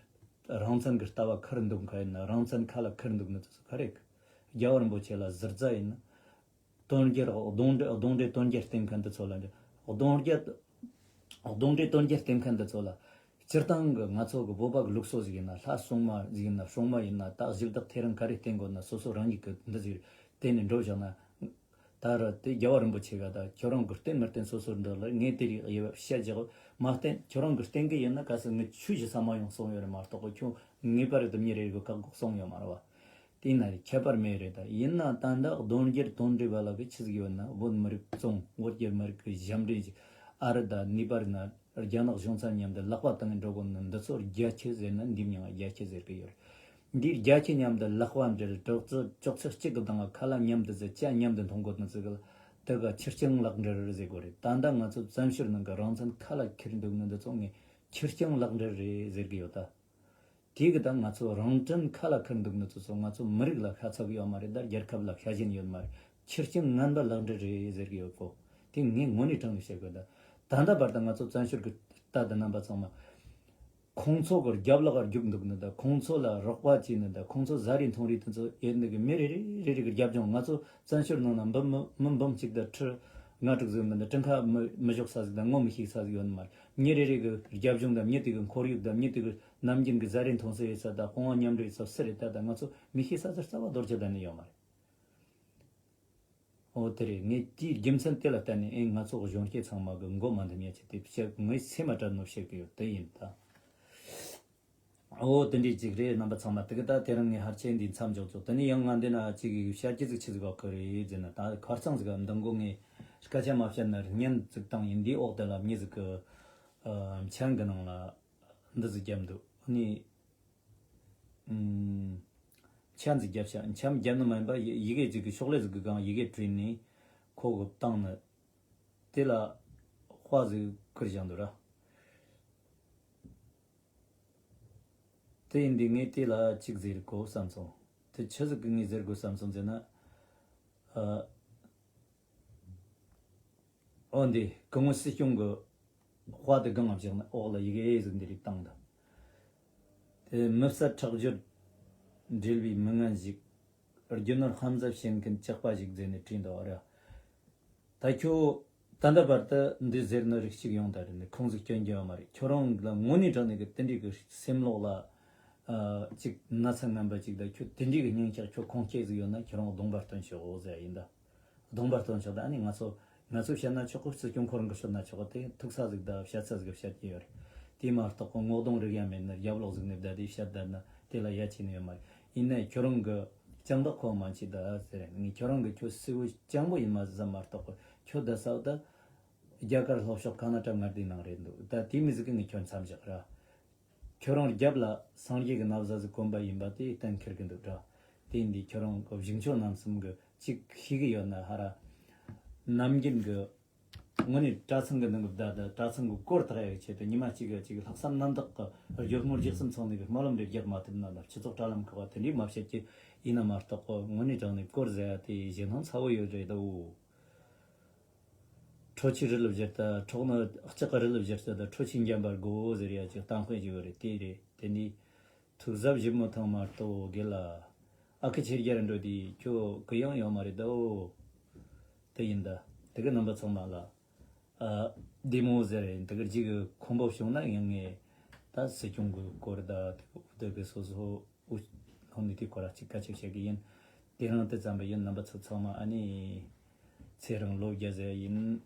རང་བཙན་གི་ལྟ་བ་འཁུར་འདུག་མཁན་ཡིན་ན། རང་བཙན་ཁ་ལ་འཁུར་འདུག་ནི་དེ་ཚོ་ག་རེ་གི། རྒྱལ་བ་རིན་པོ་ཆེ་ལ་ཟུར་ཟ་ཡིན་ན། དོལ་རྒྱལ། གདོན་འདྲེ། གདོན་འདྲེ་དོལ་རྒྱལ་བསྟེན་མཁན་དེ་ཚོ་ལ་འདྲ། གདོན་རྒྱལ། གདོན་འདྲེ་དོལ་རྒྱལ་བསྟེན་མཁན་དེ་ཚོ་ལ། སྤྱིར་བཏང་གི་ང་ཚོ་གི་བོད་པ་གི་ལུགས་སྲོལ་ཟིག་ཡིན་ན། ལྷ་སྲུང་མ་ཟིག་ཡིན་ན། སྲུང་མ་ཡིན་ན། ད་གཞི་བདག་ཐེ་རང་ག་རེ་བསྟེན་དགོས་ན། སོ་སོ་རང་ཉིད་ཀྱི་འདི་ཟིག་བསྟེན་ནས་འགྲོ་བཞག་ན། ད་ར་དེ་རྒྱལ་བ་རིན་པོ་ཆེ་ག་ད་ཁྱོད་རང་གི་བསྟེན་མི་བསྟེན་སོ་སོར་འདུག་ལ། ངས་དེ་རིགས་དབྱེ་བ་བཤད་རྒྱག་མ་བསྟེན། ཁྱོད་རང་གི་བསྟེན་གི་ཡིན་ན། གལ་སྲིད་ངས་ཆོས་བྱེད་ས་མ་ཡོང་གསུངས་ཡོད་རེད་མ་གཏོགས། ཁྱོད་ངེས་པར་དུ་མྱི་རེ་རེ་གི་བཀག་འགོག་གསུངས་ཡོད་མ་རེད་བ། དེ་ན་ཁྱད་པར་མེད་རེད། ད་ཡིན་ན་ད་ལྟ་གདོན་རྒྱལ་དོལ་འདྲེ་བ་ལ་གི་ཆི་ཟིག་ཡོད་ན། བོད་མི་རིགས་བཙོང་། བོད་རྒྱ་མི་རིགས་གི་ཞབས་འདྲེན་ཞིག་ཨ་རི་དང་ནེ་པཱལ་ན་རྒྱ་ནག་གཞུང་ཚབ་མཉམ་དུ་ལག་པ་བཏང་ནས་འགྲོ་དགོས་ནི་འདི་ཚོ་རྒྱ་ཁྱི་ཟེར་ན་འདི་མྱིང་ང་རྒྱ་ཁྱི་ཟེར་གི་ཡོད་རེད། འདིའི་རྒྱ་ཁྱི་མཉམ་དུ་ལག་པ་འབྲལ། ཅོག་ཙེ་ཅོག་ཙེ་གཅིག་གི་སྟེང་ང་ཁ་ལག་མཉམ་དུ་ཟ། ཇ་མཉམ་དུ་འཐུང་དགོས་ནི་ཟིག་གི་ལ་དེ་ག་ཁྱི་རྐྱང་ལག་འབྲེལ་ཟེར་དགོས་རེད། ད་ལྟ་ང་ཚོ་བཙན་བྱོལ་ནང་གི་རང་བཙན་ཁ་ལ་འཁྱེར་འདུག་ནི་འདི་ཚོ་ངས་ཁྱི་རྐྱང་ལག་འབྲེལ་རེད་ཟེར་གི་ཡོད་ད། དེ་གི་ད་ང་ཚོ་རང་དོན་ཁ་ལ་ཁུར་འདུག་ནི་ཚོ་ཚོ་ང་ཚོ་མི་རིགས་ལ་ཤ་ཚ་གི་ཡོད་མ་རེད། ད་རྒྱལ་ཁབ་ལ་ཤ་ཞེན་ཡོད་མ་རེད། ཆུ་རྐྱེན་ངན་པ་ལག་འབྲེལ་རེད་ཟེར་གི་ཡོད་གོ། དེ་ངས་དངོས་གནས་དྲང་ནས་བཤད་དགོས། ད་ད་ལྟ་བར་དུ་ང་ཚོ་བཙན་བྱོལ་གི་ལྟ་དུ་རྣམ་པ་ཚང་མ་ཁོང་ཚོ་གི་རྒྱབ་ལོག་ག་རྒྱུག་འདུག་ནི། ད་ཁོང་ཚོ་ལ་རོགས་པ་བྱས་ནི། ད་ཁོང་ཚོ་ཟ་རེས་འཐུང་རེས་དེ་ཚོ་ཡོད་ནི་གི་མི་རེ་རེ་རེ་རེ་གི་རྒྱབ་ལྗོངས། ང་ཚོ་བཙན་བྱོལ་ནང་ན་འབུམ་མི་མི་འབུམ་གཅིག་དང་ཁྲི་ལྔ་དྲུག་ཟིག་ནི། ད་དྲིན་ཁ་མི་མི་གཞོག་ས་ཟིག་དང་ངོ་མི་ཤེས་ས་ཟིག་ཡོད་ནི་མ་རེད། མི་རེ་རེ་གི་རྒྱབ་ལྗོངས་དང་མི་དེ་གི་ཁོར་ཡུག་དང་མི་དེ་གི་ནམ་རྒྱུན་གི་ཟ་རེས་འཐུང་ས་ཡོད་ས་དང་སྤོང་བ་མཉམ་འབྲེལ་ཡོད་ས་སུ་རེད། ད་ད་ང་ཚོ་མི་ཤེས་ས་ཟིག་རྩ་བ་རྡོ་རྗེ་གདན་ནས་ཡོད་མ་རེད། འོ་དེ་རེད། ངས་དེའི་རྒྱུ་མཚན་དེ་ལ་བརྟེན་ནས་ཨེ་ང་ཚོ་གཞོན་སྐྱེས་ཚང་མ་གི་མགོ་མ་འཐོམ་ཡ་ཆེད་དེ་བཤད། ངས་སེམས་མ་དྲན་ནོ་བཤད་གི་ཡོད། དེ་ཡིན་ད། འོ་དེ་འདྲའི་ཅིག་རེད། རྣམ་པ་ཚང་མ་དེ་གི་ད་དེ་རིང་ངས་ཕལ་ཆེར་འདི་མཚམས་འཇོག་ཚོ། དེ་ནས་ཡང་ང་འདི་ན་ཅིག་བཤད་རྒྱུ་ཟིག་ཆི་ཟིག་ཡོད་གི་རེད་ཟེར་ན། ད་ཁ་རྩང་ཟིག་འདི་མགོ་ངས་སྐད་ཆ་མ་བཤད་ན་བརྙན་ཟིག་བཏང་ཡིན། འདིའི་འོག་དེ་ལ་མྱི་ཟིག་གི་མཆན་གི་ནང་ལ་འདི་ཟིག་བརྒྱབ་འདུག་ནི། ཨུམ། མཆན་ཟིག་བརྒྱབ་ཤག་མཆན་བརྒྱབ་ནི་མ་ཡིན་པ་ཡི་ཡི་གེ་ཟིག་གི་ཤོག་ལྷེ་ཟིག་གི་སྒང་ཡི་གེ་བྲིས་ནས་ཁོ་གི་བཏང་ནི། དེ་ལ་དཔའ་ཟིག་བསྐུར་བཞག་འདུག་ར། དེ་ཡིན་དུས་ངས་དེ་ལ་ཅིག་ཟེར་དགོས་བསམ་སོང་། དེ་ཆི་ཟིག་གི་ངས་ཟེར་དགོས་བསམ་སོང་ཟེར་ན། ཨ། འོ་འདི་སྐུ་ངོ་སྲིད་སྐྱོང་གི་དཔའ་དེ་སྒང་ང་བཞག་ན་འོག་ལ་ཡི་གེ་ཟིག་འདི་རིགས་བཏང་དང་། དེ་མི་བསད་ཁྲག་སྦྱོར་འབྲེལ་བའི་མི་ངན་ཞིག་རྒྱུ་ནོར་ཧམ་ཟ་བྱེད་མཁན་ཇག་པ་ཞིག་ཟེར་ནས་བྲིས་འདུག་ར། ད་ཁྱོད་ད་ལྟ་བར་དུ་འདི་ཟེར་ནི་རིགས་གཅིག་ཡོང་ད་རེད། འདི་ཁུངས་ཟིག་སྐྱོན་གྱི་ཡོད་མ་རེད། ཁྱོད་རང་ལ་དངོས་གནས་དྲང་གནས་ཀྱི་དེ་འདྲའི་གི་སེམས་ལོག་ལ་ཨ་ཅིག་ན་ཚ་ངན་པ་ཅིག་དང་ཁྱོད་དེ་འདྲའི་གི་སྙིང་ཁྲག་ཁྱོད་ཁུངས་སྐྱེལ་ཟིག་ཡོད་ན་ཁྱོད་རང་གདོང་པ་སྟོན་ཤོག་ཟེར་ཡ་ཡིན་ད། གདོང་པ་སྟོན་ཆོག་ད་ཨ་ནི་ང་ཚོ་ང་ཚོས་བཤད་ན་ཆོག་གི། སྲིད་སྐྱོང་ཁོ་རང་གིས་བཤད་ན་ཆོག་གི། དེ་ཐུག་ས་ཟིག་དང་བཤད་ས་ཟིག་བཤད་ཀྱི་ཡོད་རེད། དེ་མ་གཏོགས་གི་ངོ་གདོང་རིག་ཡ་མེད་ནི་རྒྱབ་ལོགས་ཟིག་ནས་བསྡད་དེ་བཤད་བསྡད་ན་དེ་ལ་ཡ་བྱས་ནི་ཡོད་མ་རེད། ཡིན་ནའི་ཁྱོད་རང་གི་སྤྱང་བདག་ཁོ་མ་མཆིས་ད་ཟེར། ངས་ཁྱོད་རང་གི་ཁྱོད་སྲིད་བུ་སྤྱང་པོ་ཡིན་མ་ཟིག་མ་གཏོགས་གི་ཁྱོད་བསྡད་ས་བོ་ད་རྒྱ་གར་ལྷོ་ཕྱོགས་ཁ་ན་ཊ་མངའ་སྡེའི་ནང་རེད་འདུག་ད་དེ་མི་ཟིག་གིས་ངས་ཁྱོད་མཚམས་བཞག་ར། ཁྱོད་རང་རྒྱབ་ལ་སངས་རྒྱས་ཀྱི་ན་བཟའ་ཟིག་གོན་པ་ཡིན་པ་དེ་གཏན་འཁེལ་གི་འདུག་ར། དེ་ཡིན་དུས་ཁྱོད་རང་གི་གཞུང་ཕྱོགས་རྣམ་གསུམ་གི་ཅིག་ཤེས་གི་ཡོད་ན་ཧ་ར། ནམ་རྒྱུན་གི་དངོས་གནས་གྲྭ་ཚང་གི་ནང་གི་བདག་དང་གྲྭ་ཚང་གི་སྐོར་ཐག་ཡག་ཆེད་དུ་ཉི་མ་གཅིག་གི་ཅིག་ལྷག་བསམ་རྣམ་དག་གི་སྒྱུ་རྔོ་སྒྱུ་སེམས་ཚང་ནས་གི་སྨོན་ལམ་རེ་རྒྱག་མ་ཐུབ་ན་ན་སྤྱི་ཚོགས་དྲ་ལམ་ཁག་དེ་འདྲའི་མ་བཤད་ཀྱི་ཡིན་ན་མ་གཏོགས་གི་དངོས་གནས་དྲང་གནས་སྐོར་ཟེར་ཡ་དེ་ཞེད་སྣང་ཚ་བོ་ཡོད་རེད་དོ། འཕྲོ་ཆས་རི་ལ་བཞུར་ད་འཕྲོག་ནི་ལྕགས་ཀྱི་རི་ལ་བཞུར་ད་འཕྲོ་ཆས་འགྲན་པར་དགོས་ཟེར་ཡ་ཅིག་གཏམ་དཔེ་ཅིག་ཡོད་རེད། དེ་རེད། དེ་ནས་ཐུགས་གཟབ་ཞིབ་མོ་ཐང་མ་གཏོགས་དགེ་ལ་ཨ་ཁུ་ཆེར་རྒྱལ་འགྲོ་དུས་ཁྱོད་གུ་ཡངས་ཡོད་མ་རེད་དོ། དེ་ཡིན་ད་དེ་གི་རྣམ་པ་ཚང་མ་ལ་ཨ་བདེ་མོ་ཟེར་རེད། དེ་གི་རྗེས་གི་ཁོམ་པ་བྱུང་ན་ཡང་ངས་ད་སྲིད་སྐྱོང་གི་སྐོར་ད་དེ་གི་འུ་དེ་གི་སོ་སོ་འུ་ལྷང་ནི་དེ་སྐོར་ལ་ཅིག་སྐད་ཆ་བཤད་གི་ཡིན། དེ་རིང་དེ་ཙམ་པ་ཡིན། རྣམ་པ་ཚོ་ཚང་མ་ཨ་ནི་ཚེ་རིང་ལོ་བརྒྱ་ཟེར་ཡིན།